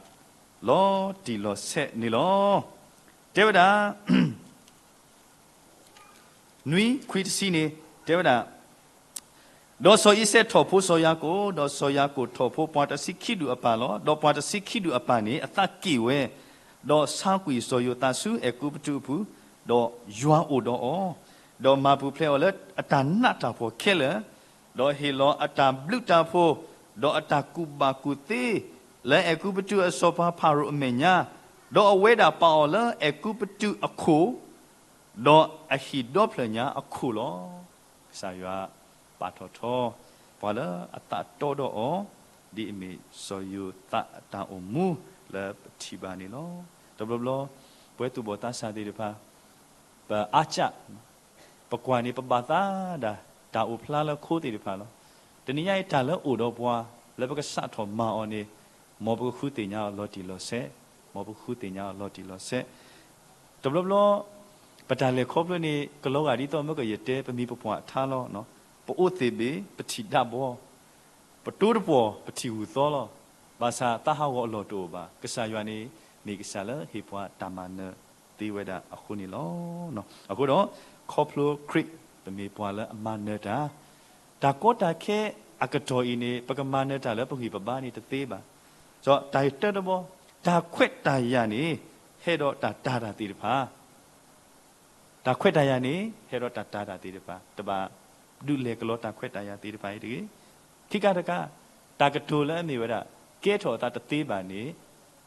လီၤတံၢ်လီၤဆဲးန့ၣ်လီၤ. တဲဝဲဒၣ် နွံခွံတဆံန့ၣ် တဲဝဲဒၣ်, ဒီးစီၤအံၤစဲးထီၣ်ဖိစီၤယၤကိာ်, ဒီးစီၤယၤကိာ်ထီၣ်ဖိပှၤတဆံခံဒူၣ်အပၢ်လီၤ. ဒီးပှၤတဆံခံဒူၣ်အပၢ်န့ၣ် အသးက့ၣ်ဝဲ, ဒီးဆါကွံာ်စီၤယိၤသးဆူအဲၤကူပတူးအပူၤ, ဒီးယွၤအိၣ်ဒီးအီၤ, ဒီးမၤပူၤဖျဲးအီၤလၢအတၢ်နးတၢ်ဖှီၣ်ခဲလၢာ်, ဒီးဟ့ၣ်လီၤအတၢ်ဘျုးတၢ်ဖှိၣ်, ဒီးအတၢ်ကူၣ်ဘၣ်ကူၣ်သ့ လၢအဲၤကူပတူးအစီၤပၤဖၤရိၤအမဲာ်ညါ, ဒီးအဝဲဒၣ်ပာ်အီၤလၢအဲၤကူပတူးအခိၣ်, ဒီးအဟံၣ်ဒီဖျၢၣ်ညါအခိၣ်လီၤ. ကစၢ်ယွၤပာ်ထီၣ်ထီ ပှၤလၢအသးတီဒီးအီၤ ဒ်အမ့ၢ်စီၤယိၤသးအတၢ်အိၣ်မူလၢပထံၣ်ဘၣ်န့ၣ်လီၤ. တဘျီဘျီ ပဝဲသူၣ်ဘီၣ်သးစၢ်သ့ၣ်တဖၣ် ပအါကၢ် ပကွၢ်န့ၣ်ပဘၣ်သးဒၣ် တၢ်အိၣ်ဖျါလၢခိသ့ၣ်တဖၣ်လီၤ. တနံၤညါအံၤတၢ်လၢအိၣ်ဒီးပှၤ လၢပကစးထီၣ်မၤအီၤန့ၣ် မ်ပကဃုသ့ၣ်ညါအီၤလီၤတံၢ်လီၤဆဲး, မ်ပကဃုသ့ၣ်ညါအီၤလီၤတံၢ်လီၤဆဲး. တဘျီဘျီ ပတၢ်လဲၤခီဖျိန့ၣ် ကလီၤဂာ်ဒ်သိးမ့ၢ်ကယတဲပမိၢ်ပပၢ်အထါလီၤ. ပအိးသ့ၣ်ဘ့ၣ် ပထံၣ်ဒၣ်ဘီ ပတိတပှီၤ ပထံၣ်ဂုၢ်သီလီၤ. ဘၣ်ဆၣ်သးဟးဂီၤအလီၢ်တအိၣ်ဘၣ်. ကစၢ်ယွၤန့ၣ် မ့ၢ်ကစၢ်လၢဟ့ၣ်ပှၤတၢ်မၤနၢၤသ့ဝဲဒၣ်အဃိန့ၣ်လီၤ. အဃိဒီး ခီဖျိခရံာ် ပမ့ၢ်ပှၤလၢအမၤနၢၤတၢ်, တၢ်ကီတၢ်ခဲအကတီၢ်အံၤန့ၣ် ပကမၤနၢၤတၢ်လၢပဂံၢ်ပဘါန့ၣ်တသ့ဘၣ်. ဒီးတၢ်တၢတဘီ တၢ်ခွဲးတၢ်ယာ်န့ၣ် ဟဲဒီးတၢ်တာ်တၢ်သ့ၣ်တဖၣ် တၢ်ခွဲးတၢ်ယာ်န့ၣ် ဟဲဒီးတၢ်တာ်တၢ်သ့ၣ်တဖၣ် တဘၣ်ဒုးလဲၤကလီတၢ်ခွဲးတၢ်ယာ်သ့ၣ်တဖၣ်အံၤတဂ့ၤ. ခံခါတခါ တၢ်ကတိၤလၢအမ့ၢ်ဝဲဒၣ် ကဲထီၣ်အသးတသ့ဘၣ်န့ၣ်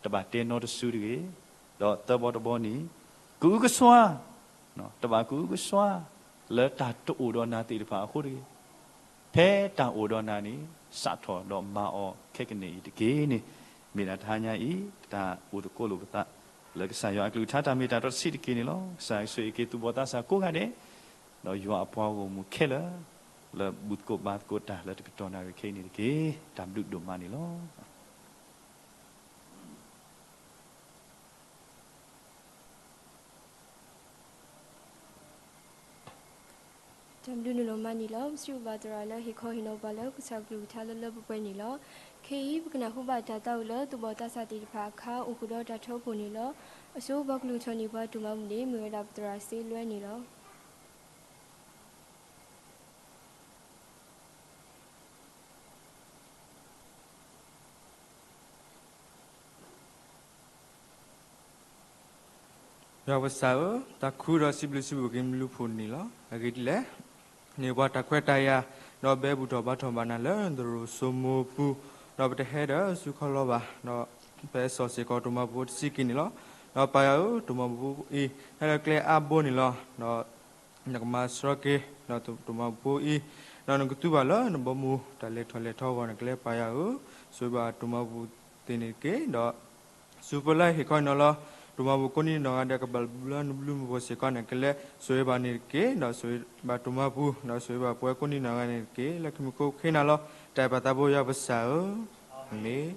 တဘၣ်တဲနီတစုတဂ့ၤ. ဒီးသၢဘီတဘီန့ၣ် ကအုကစွါ တဘၣ်ကအုကစွါ လၢတၢ်တအိၣ်ဒီးနၤသ့ၣ်တဖၣ်အဃိတဂ့ၤ. ဖဲတၢ်အိၣ်ဒီးနၤန့ၣ် စးထီၣ်ဒီးမၤအီၤခဲကနံၣ်အံၤတက့ၢ်န့ၣ် မ့ၢ်ဒၣ်တဟါညါအံၤ တၢ်အိၣ်သကိးလိာ်ပသး လၢကစၢ်ယွၤအကလုၢ်ကထါတၢ်မ့ၢ်တၢ်တီတဆံးတက့ၢ်န့ၣ်လီၤ. ကစၢ်ယွၤဆိၣ်ဂ့ၤက့ၤသူၣ်ဘီၣ်သးစၢ်ကိးဂၤဒဲး ဒီးယွၤအပှၤဂီၢ်မုၢ်ခဲလၢာ် လၢဘူၣ်သကိးဘါသကိးတၢ်လၢတကတီၢ်နၣ်ရံၣ်ခဲအံၤန့ၣ်တက့ၢ်. တၢ်ဘျုးဒိၣ်မးန့ၣ်လီၤ. တၢ်ဘျုးဒိၣ်မးန့ၣ်လီၤ. ပစံးဘျုးဘၣ်သရၣ်လၢဟ့ၣ်ခီဟ့ၣ်နီၤပှၤလၢကစၢ်ကလုၢ်ကထါလၢလၢပှဲၤပှဲၤန့ၣ်လီၤ. ခဲအံၤ ပကနၢ်ဟူဘၣ်တၢ်သးဝံၣ်လၢသူၣ်ဘီၣ်သးစၢ်သ့ၣ်တဖၣ်အခါ အိၣ်ဃုာ်ဒီးတၢ်ထၢဖှိၣ်န့ၣ်လီၤ. အဆိပှၤကလုၢ်ထီၣ်န့ၢ်ပှၤတၢ်မၤမူန့ၣ် မ့ၢ်ဝဲဒၣ်ပသရၣ်စ့လွဲန့ၣ်လီၤ. ယွၤပကစၢ်ဧၢ, တၢ်ခုဒီးစံးဘျုးစံးဖှိၣ်က့ၤမ့ၢ်လူၤပိာ်န့ၣ်လီၤ. အဂ့ၢ်ဒ်လဲၣ်, န့ၢ်ပှၤတၢ်ခွဲးတၢ်ယာ်, ဒီးဘဲဘူၣ်ထီၣ်ဘါထီၣ်ဘၣ်နၤလၢသရိာ်စိမိၤပူၤ, ဒီးပတဟဲဒီးစုခီလီၤဘၣ်, ဒီးပဟဲစိာ်စ့ၢ်ကီးတိၢ်မၤပူၤတဆံးက့ၤန့ၣ်လီၤ. ဒီးပၢ်ယွၤဧၢ, တိၢ်မၤပူၤအံၤ ဟဲလၢကျဲအါဘိန့ၣ်လီၤ. ဒီး နကမၤစှၤက့ၤ ဒီးတိၢ်မၤပူၤအံၤ, ဒီးနကသူဘၣ်လၢနဘီမုၢ်တၢ်လဲၤထီၣ်လဲၤထီအဂီၢ် နကလဲၤပၢ်ယွၤဧၢ, ဆိၣ်ဂ့ၤဘၣ်တံၤမပူၤသ့ၣ်န့ၣ်တက့ၢ်. ဒီး ဆူဖိလၢဟ့ၣ်ခီနီၤလီၤ တံၤမပူၤကိးနံၤနီၢ်ဂၤဒဲး ကဘၣ်ဘျုးနဘျုးမုၢ်ဖိစ့ၢ်ကီးန့ၣ် ကလဲၤဆိၣ်ဂ့ၤဘၣ်န့ၣ်တက့ၢ်. ဒီးဆိၣ်ဂ့ၤဘၣ်တံၤမပူၤ ဒီးဆိၣ်ဂ့ၤဘၣ်ပှၤကိးနံၤနီၢ်ဂၤန့ၣ်တက့ၢ်. လၢခံမူခိၣ်ကနၣ်လီၤ တၢ်အဲၣ်ပၢ်သးဘိယွၤပစၢ်ဧၢ, အၤမ့ၣ်.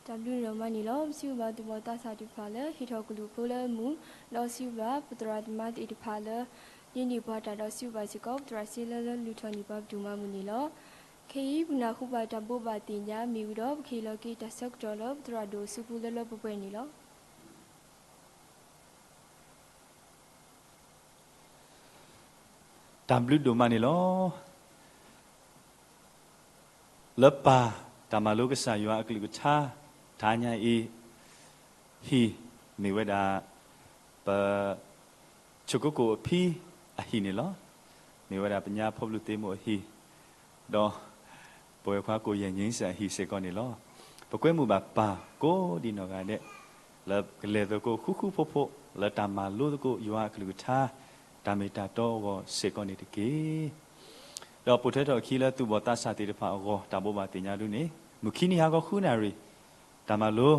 တၢ်ဘျုးဒိၣ်မးန့ၣ်လီၤ. ပစံးဘျုးဘၣ်သူၣ်ဘီၣ်သးစၢ်သ့ၣ်တဖၣ်လၢဟ့ၣ်ထီၣ်ကလုၢ်ဖိလၢအမုာ်, ဒီးစံးဘျုးဘၣ်ပသရၣ်သမါသ့ၣ်တဖၣ်လၢ ဒ်န့ၣ်ပှၤတၢ်ဒီးစံးဘျုးဘၣ်စ့ၢ်ကီး ပသရၣ်စ့လၢလၢလုၢ်ထီၣ်န့ၢ်ပှၤပဒိၣ်မးမုၢ်န့ၣ်လီၤ. ခဲအံၤ ပနၢ်ဟူဘၣ်တၢ်ဘိးဘၣ်သ့ၣ်ညါမ့ၢ်ဝံၤဒီး ပကဟ့ၣ်လီၤက့ၤတၢ်ဆၢကတီၢ်လၢပသရၣ်ဒိၣ်အစုပူၤလၢလၢပှဲၤပှဲၤန့ၣ်လီၤ. တၢ်ဘျုးဒိၣ်မးန့ၣ်လီၤ. လၢပၢ်တၢ်မၤလိကစၢ်ယွၤအကလုၢ်ကထါ တဟါညါအံၤ ဟံၣ်မ့ၢ်ဝဲဒၣ် ပ ဆိကိကိၣ်အဖံအဟံၣ်န့ၣ်လီၤ. မ့ၢ်ဝဲဒၣ်ပညါဖီဘျုးသ့မိၢ်အဟံၣ်, ဒီး ပဝဲခွါကိၣ်ယဲၢ်ညိစၢ်အဟံၣ်စ့ၢ်ကီးန့ၣ်လီၤ. ပကွဲမုာ်ဘၣ်ပၢ်ကိးဒံနီၢ်ဂၤဒဲး လၢကလဲၤသကိးဃူဃူဖိးဖိး လၢတၢ်မၤလိသကိးယွၤအကလုၢ်ကထါ တၢ်မ့ၢ်တၢ်တီအဂီၢ်စ့ၢ်ကီးန့ၣ်တက့ၢ်. ဒီးပိာ်ထွဲထီၣ်အခံလၢသူၣ်ဘီၣ်သးစၢ်သ့ၣ်တဖၣ်အဂီၢ် တၢ်ဘိးဘၣ်သ့ၣ်ညါဒုန့ၣ် မုၢ်ခံနံၤဟါခီဃုနၣ်ရံၣ် တၢ်မၤလိ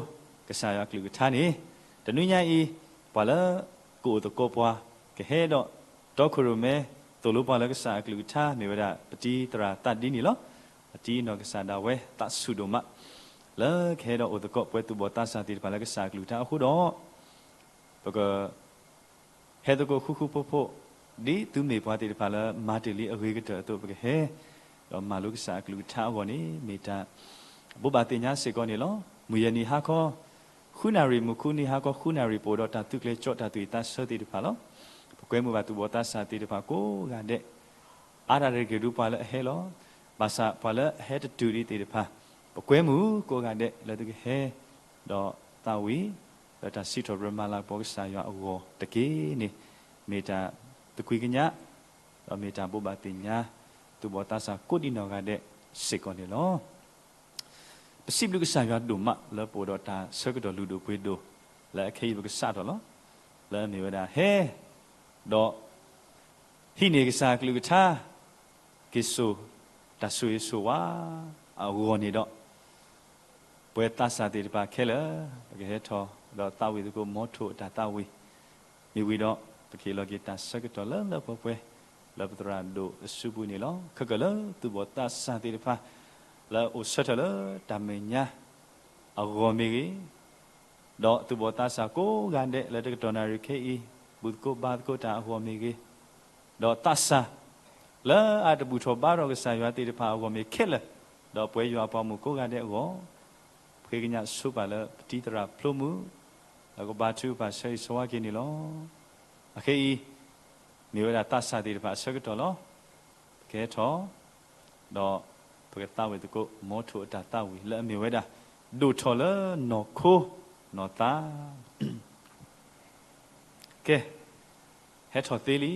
ကစၢ်ယွၤအကလုၢ်ကထါန့ၣ် တနွံညါအံၤ ပှၤလၢကအိၣ်သကိးပှၤ ကဟဲဒီးတီခိၣ်ရိၣ်မဲ သိၣ်လိပှၤလၢကစၢ်အကလုၢ်ကထါ မ့ၢ်ဝဲဒၣ်ပတံၤသရၣ်သးဒ်န့ၣ်လီၤ. အတံၤနီၢ်ကစၢ်ဒၣ်ဝဲသးဆူၣ်ဒိၣ်မး လၢကဟဲဒီးအိၣ်သကိးပှၤသူၣ်ဘီၣ်သးစၢ်သ့ၣ်တဖၣ်လၢကစၢ်အကလုၢ်ကထါအဃိဒီး ပက ဟဲသကိးဃူဃူဖိးဖိး ဒ်သုမ့ၢ်ပှၤသ့ၣ်တဖၣ်လၢမၤတ့ၢ်လံအဂ့ၤကတၢၢ်အသိး ပကဟဲ ဒီးမၤလိကစၢ်အကလုၢ်ကထါအဂီၢ်န့ၣ် မ့ၢ်တၢ်ဘိးဘၣ်သ့ၣ်ညါစ့ၢ်ကီးန့ၣ်လီၤ. မုၢ်ယဲၢ်နံၤဟါခီ ဃုနၣ်ရံၣ် မုၢ်ခူနံၤဟါခီဃုနၣ်ရံၣ် ပအိၣ်ဒီးတၢ်သုးကျဲၤကၠီ တၢ်သူၣ်ဝံၣ်သးဆၢသ့ၣ်တဖၣ်လီၤ. ပကွဲမုာ်ဘၣ်သူၣ်ဘီၣ်သးစၢ်သ့ၣ်တဖၣ်ကိးဂၤဒဲး အါတၢ်ရဲၣ်တက့ၢ်ဒုပှၤလၢအဟဲလီၤ. ဘၣ်ဆၣ်ပှၤလၢအဟဲတတုၤဒံးသ့ၣ်တဖၣ် ပကွဲမုာ်ကိးဂၤဒဲးလၢသုကဟဲ ဒီးသးဝံၣ် လၢတၢ်စံးထီၣ်ပတြၢၤမၤလၤကပီၤကစၢ်ယွၤအဂီၢ်တက့ၢ်န့ၣ် မ့ၢ်တၢ်သကွံာ်ကညး ဒီးမ့ၢ်တၢ်ဘိးဘၣ်သ့ၣ်ညါ သူၣ်ဘီၣ်သးစၢ်ကိးဒံနီၢ်ဂၤဒဲးစ့ၢ်ကီးန့ၣ်လီၤ. ပစံးဘျုးကစၢ်ယွၤဒိၣ်မးလၢပအိၣ်ဒီးတၢ်ဆၢကတီၢ်လုၢ်ဒိၣ်ပှ့ၤဒိၣ် လၢအခဲအံၤပကစးထီၣ်လီၤ. လၢအမ့ၢ်ဝဲဒၣ်ဟဲ ဒီး ဟံးန့ၢ်ကစၢ်အကလုၢ်ကထါ က့ၤစိာ်တၢ်ဆိၣ်ဂ့ၤဆိၣ်ဝါအဂီၢ်န့ၣ်ဒီး ပဝဲသးစၢ်သ့ၣ်တဖၣ်ခဲလၢာ် ပကဟဲထီၣ် ဒီးသးဝံၣ်သကိး မ်ထိၣ်အတၢ်သးဝံၣ် မ့ၢ်ဝံၤဒီး ပကဟ့ၣ်လီၤက့ၤတၢ်ဆၢကတီၢ်လၢလၢပှဲၤပှဲၤ လၢပသရၣ်ဒိၣ်အစုပူၤန့ၣ်လီၤ. ခဲကၢၢ်လၢသူၣ်ဘီၣ်သးစၢ်သ့ၣ်တဖၣ် လၢအအိၣ်ဆၢထၢၣ်လၢတၢ်မဲာ်ညါအဂီၢ်မ့ၢ်ဂ့ၤ, ဒီးသူၣ်ဘီၣ်သးစၢ်ကိးဂၤဒဲးလၢတကတီၢ်နၣ်ရံၣ်ခဲအံၤ ဘူၣ်သကိးဘါသကိးတၢ်အဂီၢ်မ့ၢ်ဂ့ၤ, ဒီးသးစၢ် လၢအတဘူၣ်ထီၣ်ဘါထီၣ်ကစၢ်ယွၤသ့ၣ်တဖၣ်အဂီၢ်မ့ၢ်ခဲလၢာ်, ဒီးပဝဲယွၤအပှၤမုၣ်ကိးဂၤဒဲးအဂီၢ်, ပဃ့ကညးဆိပာ်လၢပတံၤသရၣ်ဖျိမုၢ် လၢကဘါထုကဖၣ်ဆၢဂ့ၤဆၢဝါက့ၤန့ၣ်လီၤ. အခဲအံၤ မ့ၢ်ဝဲဒၣ်သးစၢ်သ့ၣ်တဖၣ်အဆၢကတီၢ်လီၤ. ပကဟဲထီၣ် ဒီးပကသးဝံၣ်သကိး မ်ထိၣ်အတၢ်သးဝံၣ် လၢအမ့ၢ်ဝဲဒၣ် ဒိၣ်ထီၣ်လၢနီၢ်ခိနီၢ်သး. ကဲ, ဟဲထီၣ်သ့လံ,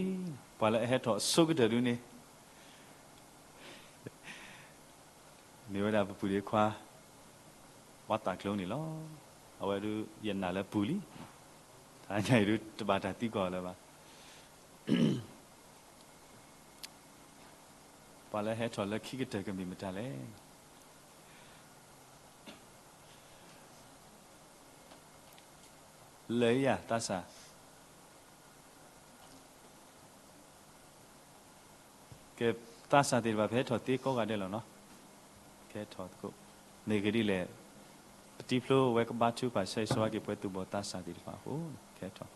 ပှၤလၢအဟဲထီၣ်အဆိကတၢၢ်ဒုန့ၣ် မ့ၢ်ဝဲဒၣ်ပပုၢ်ဒ့ခွါ ဝါသးကျိန့ၣ်လီၤ. အဝဲဒုးယနာ်လၢပူၤလံ, တဟါညါအံၤဒုးတဘၣ်တၢ်သံကွၢ်အီၤလၢၤဘၣ်. ပှၤလၢဟဲထီၣ်လၢခံကတၢၢ်ကမ့ၢ်မတၤလဲၣ်. လၢယၤသးစၢ် ကဲ, သးစၢ်သ့ၣ်တဖၣ် ပဟဲထီၣ်သ့ကိးဂၤဒဲးလီၤနီၤ. ကဲထီၣ်သကိး, မ့ၢ်ဂ့ၢ်ဒ်လဲၣ်, ပတံၤဖျိဝဲကဘါထုကဖၣ်ဆၢဂ့ၤဆၢဝါက့ၤပှၤသူၣ်ဘီၣ်သးစၢ်သ့ၣ်တဖၣ်အဃိ, ကဲထီၣ်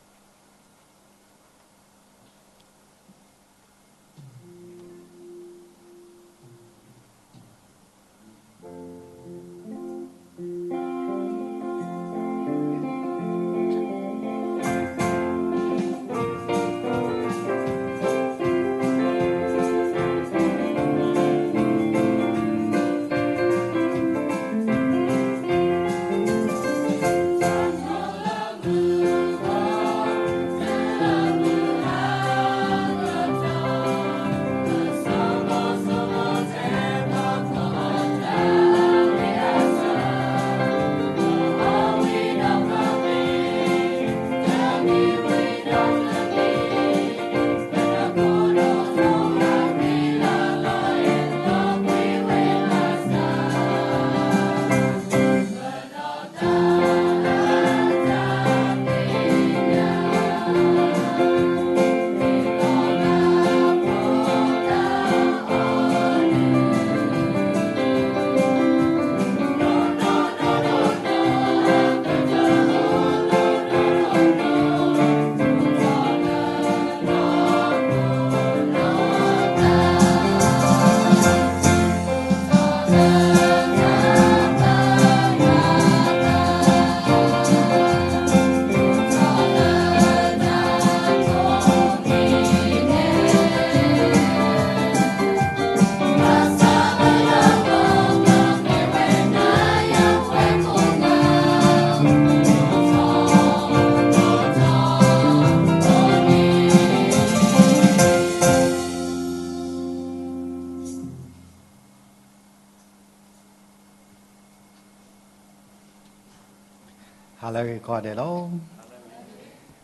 ဟါလၢအဂ့ၤကိးဂၤဒဲးလီၤ.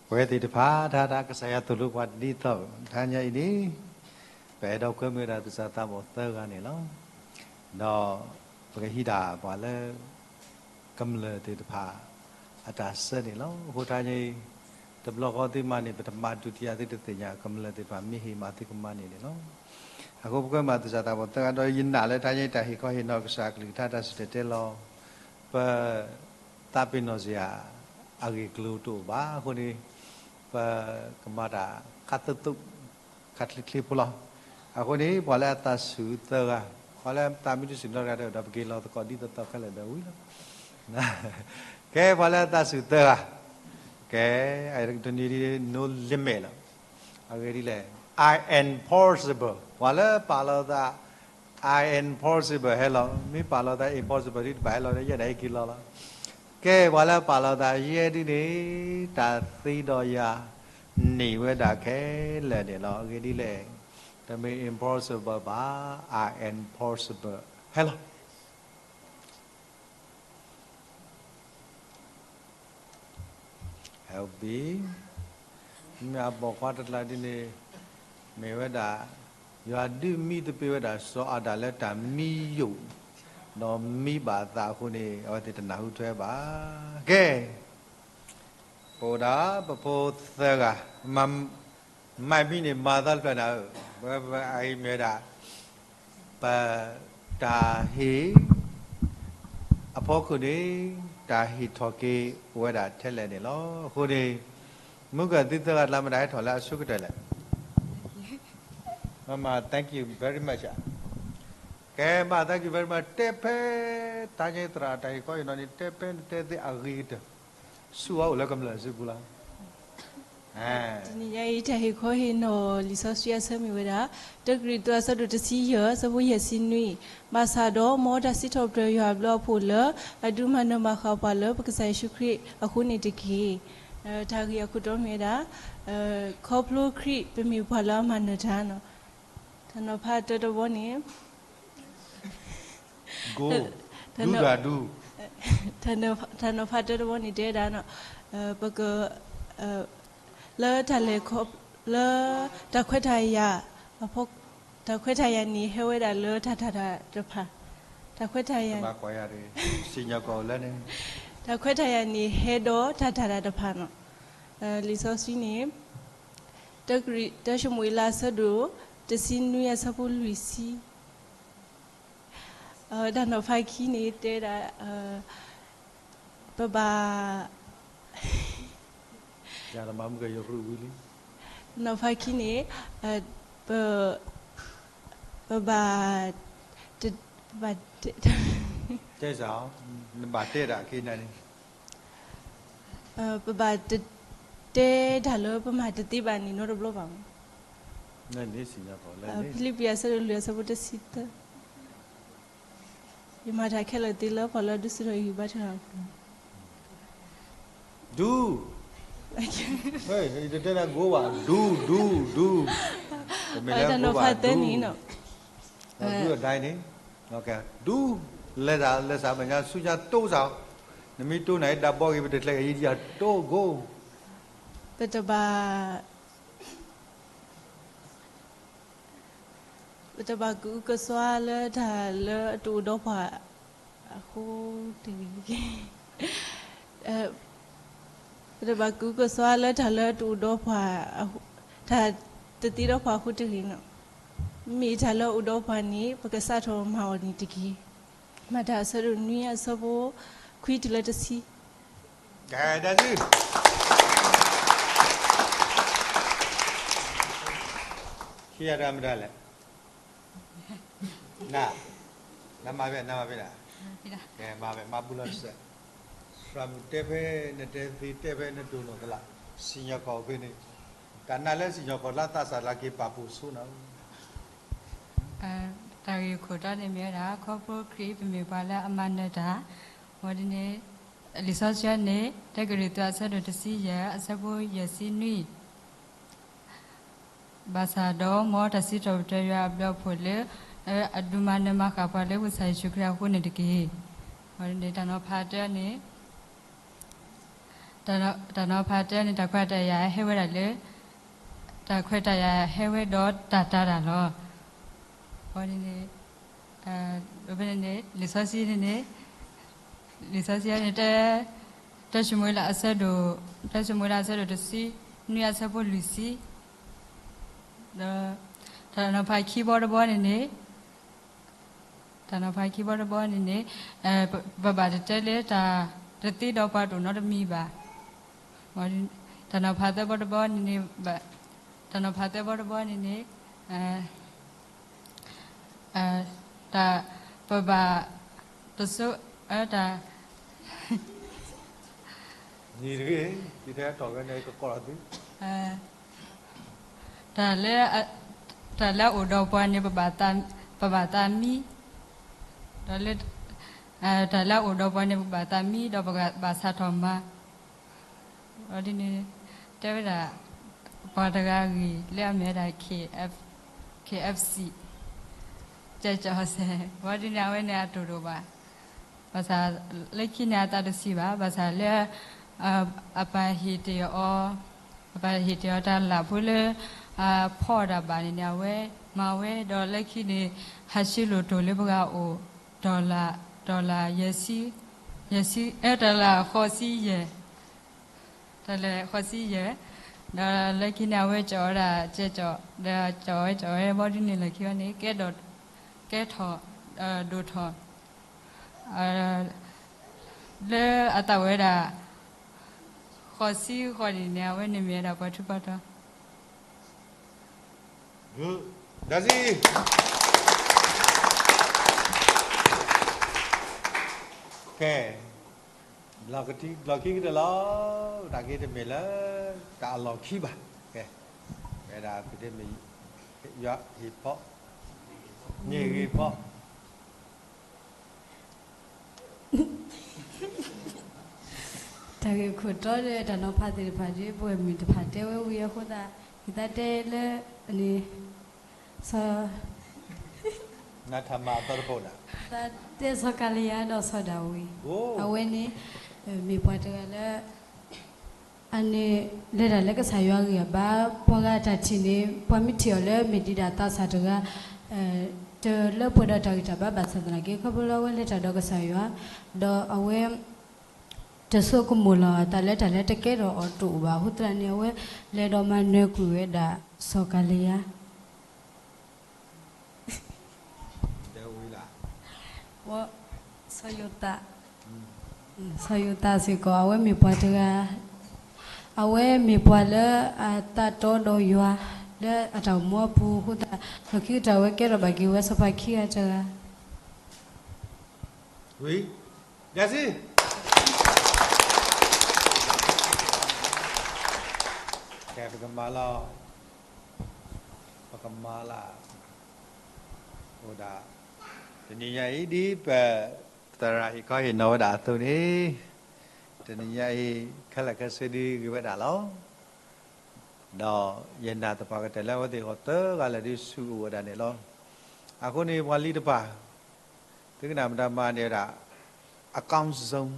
ပဝဲသ့ၣ်တဖၣ် တၢ် တၢ်ကစၢ်ယွၤသိၣ်လိပှၤဒ်သိး တဟါညါအံၤန့ၣ် ပအဲၣ်ဒိးကွဲမုာ်ဝဲဒၣ်သူၣ်စၢ်သးဘီၣ်သၢဂၤန့ၣ်လီၤ. ဒီးပကဟံးဒၣ်ပှၤလၢ ကမျၢၢ်သ့ၣ်တဖၣ် အတၢ်ဆၢန့ၣ်လီၤ. အဃိတဟါညါအံၤ တဘျီဃီသုမၤန့ၣ် ပတမၤဒုးတယၤသုတသ့ၣ်ညါ ကမျၢၢ်သ့ၣ်တဖၣ်မ့ၢ်ဟ့ၣ်မၤသုကမၤန့ၣ်န့ၣ်လီၤ. အဃိပကွဲမုာ်သူၣ်စၢ်သးဘီၣ်သၢဂၤဒီး ယနာ်လၢတဟါညါအံၤ တၢ်ဟ့ၣ်ခီဟ့ၣ်နီၤကစၢ်အကလုၢ်ကထါတၢ်စံၣ်တဲၤတဲလီၤ ပ သးပ့ၤနီၣ်စ့ၢ်ဧါ အဂ့ၢ်ကျိၤတအိၣ်ဘၣ်. အဃိန့ၣ် ပကမၤတၢ်ခါသိးသိး ခါချ့ချ့ဖိလီၤ. အဃိန့ၣ် ပှၤလၢအသးဆူၣ်သၢဂၤ, ပှၤလၢအသးမ့ၢ်တဆူၣ်နီတဂၤဒီး ပက့ၤလီၤသကိးဒ်သိးသိးခဲလၢာ်ဒီးဝံၤလီၤ. ကဲ ပှၤလၢအသးဆူၣ်သၢဂၤ, ကဲ တနံၤဒ် no limit လီၤ. အဂ့ၢ်ဒ်လဲၣ်, I am possible ပှၤလၢပာ်လီၤသး I am possible ဟဲလီၤ, မ့ၢ်ပာ်လီၤသး impossible ဒ်တဘၣ်ဟဲလီၤဒီး ယဲဒၣ်အံၤက့ၤလီၤလီၤ. ကဲ ပှၤလၢပာ်လီၤသးယဲဒ်န့ၣ် တၢ်သ့ဒီးယၤ န့ၢ်ဝဲဒၣ်ခဲလၢာ်န့ၣ်လီၤ. အဂ့ၢ်ဒ်လဲၣ်, တမ့ၢ် impossible ဘၣ်, I am possible ဟဲလီၤ. Help me မ့ၢ်အပိာ်ခွါတကျါဒ်န့ၣ် မ့ၢ်ဝဲဒၣ် ယွၤဒုးမံသပ့ၤဝဲဒၣ်စီၤအၤဒၣ်လၢတၢ်မံယိာ် ဒီးမံဘၣ်အသးအဃိန့ၣ် အဝဲသ့ၣ်တနၢ်ဟူထွဲဘၣ်. ကဲ ပအိၣ်ဒၣ်ပဖိသၢဂၤ, မၤမံန့ၣ် မၤသးတဖျၢၣ်နၤဧၢ, ပအံၤမ့ၢ်ဝဲဒၣ် ပ တၢ်ဟ့ၣ် အဖီခိၣ်န့ၣ် တၢ်ဟ့ၣ်ထီၣ်က့ၤအိၣ်ဝဲဒၣ်ထဲလဲၣ်န့ၣ်လီၤ. အဃိန့ၣ် မုၢ်ကၢသုသၢဂၤတၢ်မတၤဟဲထီၣ်လၢအဆိကတၢၢ်လဲၣ်. မမ thank you very much ဧါ. ကဲ မ thank you very much တဲဖဲ တဟါညါသရၣ်တၢ်ဟ့ၣ်ခီဟ့ၣ်နီၤန့ၣ် တဲဖဲနတဲသ့အဂ့ၤကတၢၢ် ဆူအအိၣ်လၢကမျၢၢ်စုပူၤလီၤ. တနံၤညါအံၤ တၢ်ဟ့ၣ်ခီဟ့ၣ်နီၤလံာ်စီဆှံအဆၢမ့ၢ်ဝဲဒၣ် တၢကရံၣ်သူးအဆၢဒိၣ်တဆံယဲၢ် အဆၢဖိယဲၢ်ဆံနွံ, ဘၣ်ဆၣ်ဒီးမ်တၢ်စံးထီၣ်ပတြၢၤယွၤအဘျုးအဖှိၣ်လၢ အဒုးမၤနၢၤမၤဃၣ်ပှၤလၢပကစၢ်ယ့ၣ်ၡူးခရံာ်အဃိန့ၣ်တက့ၢ်. တၢ်ဂ့ၢ်အခိၣ်တီမ့ၢ်ဝဲဒၣ် ခီဖျိခရံာ်ပမ့ၢ်ပှၤလၢအမၤနၢၤတၢ်န့ၣ်, တၢ်နီၤဖးတၢတဘီန့ၣ် တၢ်နီၤ တၢ်နီၤဖးတၢတဘီန့ၣ်တဲဒၣ် ပက လၢတၢ်လဲၤခီ လၢ တၢ်ခွဲးတၢ်ယာ် တၢ်ခွဲးတၢ်ယာ်န့ၣ် ဟဲဝဲဒၣ်လၢတၢ်တၤတၢ်တဖၣ်, တၢ်ခွဲးတၢ်ယာ် တၢ်ခွဲးတၢ်ယာ်န့ၣ် ဟဲဒီးတၢ်တၤတၢ်တဖၣ်န့ၣ်, လံာ်စီဆှံန့ၣ် တၢၡမူၤအ့လးအဆၢဒိၣ် တဆံနွံအဆၢဖိလွံၢ်ဆံ တၢ်နီၤဖးခံန့ၣ်တဲဒၣ် ပဘၣ် နီၤဖးခံန့ၣ် ပ ပဘၣ် ပဘၣ် နဘၣ်တဲဒၣ်က့ၤနၤန့ၣ် ပဘၣ်တတဲတၢ်လၢပမၤတသ့ဘၣ်န့ၣ် နီတဘျီဘၣ်မး. ဖံလံးပံၤအဆၢဒိၣ်လွံၢ်အဆၢဖိတဆံသၢ, ယမၤတၢ်ခဲလၢာ်သ့လၢပှၤလၢအဒုးဆူၣ်ထီၣ်ယဂံၢ်ဘါထုကဖၣ်အပူၤ, ဒူ တတဲနၤ go ဘၣ် ဒူ ဒူ ဒူ, တၢ်နီၤဖးသၢန့ၣ် ဒူဒၣ်န့ၣ် ဒူ လဲၤတၢ်လဲၤစၢ်မဲာ်ညါဆူညါတိစၢ်, နမ့ၢ်တိနၤအံၤဒၣ်ဘီဂ့ၤ ပတချ့က့ၤယံၤယၤတိ go, ပတဘၣ် ပတဘၣ်ကအုကစွါလၢတၢ်လၢအတအိၣ်ဒီးပှၤအဃိတဂ့ၤ, ပတဘၣ်ကအုကစွါလၢတၢ်လၢအတအိၣ်ဒီးပှၤ, တၢ်တသ့ဒီးပှၤအဃိတဂ့ၤန့ၣ်, မ့ၢ်တၢ်လၢအအိၣ်ဒီးပှၤန့ၣ် ပကစးထီၣ်မၤအီၤန့ၣ်တက့ၢ်. မၤတၢ်အဆၢဒိၣ်နွံအဆၢဖိခွံတုၤလၢတဆံ ကဲ တၢ်စု ခံဂၤတဂၤမတၤလဲၣ်, န နမၤဖဲ နမၤဖဲဒၣ်, ကဲ မၤဖဲ မၤဘူၣ်လီၤတစဲး, သရၣ်မုၣ်တဲဖဲ နတဲသ့တဲဖဲနဒိၣ်နီၢ်သလၣ်, စံၣ်ညီၣ်ကွီၢ်ဖဲန့ၣ်, တၢ်နာ်လၢစံၣ်ညီၣ်ကွီၢ်လၢသးစၢ်လၢက့ၤပာ်ဖှိၣ်ဆိနၤ တၢ်ဂ့ၢ်ခိၣ်တီန့ၣ်မ့ၢ်ဝဲဒၣ် ခီဖျိခရံာ်ပမ့ၢ်ပှၤလၢအမၤနၢၤတၢ်, ဝဲဒ်န့ၣ် လံာ်စီဆှံန့ၣ် တၢကရံၣ်သူးအဆၢဒိၣ်တဆံယဲၢ် အဆၢဖိယဲၢ်ဆံနွံ, ဘၣ်ဆၣ်ဒီးမ်တၢ်စံးထီၣ်ပတြၢၤယွၤအဘျုးအဖှိၣ်လၢ အဒုးမၤနၢၤမၤဃၣ်ပှၤလၢပကစၢ်ယ့ၣ်ၡူးခရံာ်အဃိန့ၣ်တက့ၢ်. ဝဲဒ်န့ၣ် တၢ်နီၤဖးတၢန့ၣ် တၢ်နီၤဖးတဲန့ၣ် တၢ်ခွဲးတၢ်ယာ်ဟဲဝဲဒၣ်လၢ တၢ်ခွဲးတၢ်ယာ်ဟဲဝဲဒီးတၢ်တာ်တၢ်လီၤ. အဝဲန့ၣ်န့ၣ် ဖဲန့ၣ်န့ၣ် လံာ်စီဆှံန့ၣ်န့ၣ် လံာ်စီဆှံန့ၣ် တၢ တၢၡမူၤအ့လးအဆၢဒိၣ် တၢၡမူၤအ့လးအဆၢဒိၣ်တဆံနွံအဆၢဖိလွံၢ်ဆံ ဒီး တၢ်နီၤဖးခံဘီတဘီန့ၣ်န့ၣ် တၢ်နီၤဖးခံဘီတဘီန့ၣ်န့ၣ် ပ ပဘၣ်တတဲလၢတၢ် တသ့ဒီးပှၤတအိၣ်နီတမံၤဘၣ်. တၢ်နီၤဖးသၢဘီတဘီန့ၣ်န့ၣ် တၢ်နီၤဖးသၢဘီတဘီန့ၣ်န့ၣ် တၢ် ပဘၣ် တစိ တၢ် နံၤတဂ့ၤ ယထဲထီၣ်ဝဲန့ၣ်ကကိးလီၤသု တၢ်လၢ တၢ်လၢအအိၣ်ဒီးပှၤန့ၣ် ပဘၣ်သးမံ, ဒီးလၢ တၢ်လၢအအိၣ်ဒီးပှၤန့ၣ် ပဘၣ်သးမံ ဒီးပဘၣ်စးထီၣ်မၤ ဝဲဒ်န့ၣ် တဲဝဲဒၣ် ပှၤတဂၤအဂ့ၢ်လၢအမ့ၢ်ဝဲဒၣ် K F, K F C ကၠီစဲး ဝဲဒ်န့ၣ် အဝဲန့ၣ်အတအိၣ်ဒိၣ်ဘၣ်. ဘၣ်ဆၣ် လၢခံန့ၣ်အသးတဆံးဘၣ်. ဘၣ်ဆၣ်လၢ အပၢ်ဟ့ၣ်တ့ၢ်အီၤ, အပၢ်ဟ့ၣ်တ့ၢ်အီၤတၢ်လၢ်ဖိလၢ အဖီအီၣ်တၢ်ဘၣ်န့ၣ်န့ၣ် အဝဲမၤဝဲ ဒီးလၢခံန့ၣ် ဟးဆှဲးလိၣ်တိၢ်လၢပှၤဂၤအအိၣ် dollar, dollar ယဲၢ်ဆံ, ယဲၢ်ဆံ, အဲ dollar ဃိးဆံယဲၢ် တၢ်လဲၤဃိးဆံယဲၢ်, ဒီးလၢခံန့ၣ် အဝဲကၠီဝဲဒၣ် ကၠီ, ဒီးကၠီဝဲကၠီဝဲ ဘီဒုန့ၣ်လၢခံဝဲန့ၣ် ကဲဒီး ကဲထီၣ် ဒိၣ်ထီၣ် လၢအသးဝဲဒၣ် ဃိးဆံဃိးန့ၣ်န့ၣ် အဝဲန့ၣ်မ့ၢ်ဝဲဒၣ်ပှၤထူးပှၤတီၤ ကဲ လီၢ်ခံကတၢၢ်လီၤ. တၢ်က့တမ့ၢ်လၢ တၢ်အလီၢ်ခံဘၣ်. ကဲ ဝဲဒၣ်ဖုဒ့မုၣ် ယွၤဟ့ၣ်ဖီ န့ၢ်ဂ့ၤဖီ တၢ်ဂ့ၢ်ခိၣ်တီဒီးတၢ်နီၤဖးသ့ၣ်တဖၣ်ဒီး ပဝဲမုၣ်တဖၣ်တဲဝဲဝံၤအဃိသတး ယသးတဲလၢန့ၣ် စီၤ နထမၤအသီတပိၢ်နၤ သးတဲစီၤကၤလံယါဒီးစီၤဒၤဝံး အဝဲန့ၣ် မ့ၢ်ပှၤတဂၤလၢ အန့ၣ် လဲၤတၢ်လၢကစၢ်ယွၤအဂံၢ်အဘါ ပှၤဂၤအတၢ်ထံၣ်န့ၣ် ပှၤမ့ၢ်ထံၣ်အီၤလၢမ့ၢ်ဒံးဒၣ်သးစၢ်တဂၤ တလၢပှဲၤဒီးတၢ်ဂံၢ်တၢ်ဘါဘၣ်ဆၣ်သနာ်က့ ခီဖျိလၢအဝဲလဲၤတၢ်ဒီးကစၢ်ယွၤ ဒီးအဝဲ တဆိကမိၣ်လီၤအသးလၢတၢ်လၢတကဲထီၣ်အီၤတအိၣ်ဘၣ်အဃိသတးန့ၣ် အဝဲလဲၤဒီးမၤနၢၤကွံာ်ဝဲဒၣ်စီၤကၤလံယါ စီၤယိၤသး စီၤယိၤသးစ့ၢ်ကီး အဝဲမ့ၢ်ပှၤတဂၤ အဝဲမ့ၢ်ပှၤလၢအသးတီဒီးယွၤ လၢအတၢ်အိၣ်မူအပူၤအဃိသတး လီၢ်ခံကတၢၢ်အဝဲကဲထီၣ်ဘၣ်က့ၤဝဲစီၤပၤခံဂၤတဂၤ ဝံၤ ကဲစံ ကဲပကမၤလီၤ ပကမၤလၢ အိၣ်ဒၣ် တနံၤညါအံၤ ဒ်ပ သရၣ်ဟ့ၣ်ခီဟ့ၣ်နီၤဝဲဒၣ်အသိးန့ၣ် တနံၤညါအံၤ ခဲလၢာ်ခဲဆ့ဒုးဂ့ၤဝဲဒၣ်လီၤ. ဒီးယနာ်သပှၢ်ကတၢၢ်လၢအဝဲသ့ၣ်ဃီသၢဂၤလၢာ်ဒုးဆူၣ်အိၣ်ဝဲဒၣ်န့ၣ်လီၤ. အဃိန့ၣ် ပှၤလံတဖၣ် သုကနၣ်မတၤမၤန့ၢ်ဝဲဒၣ် အ comfort zone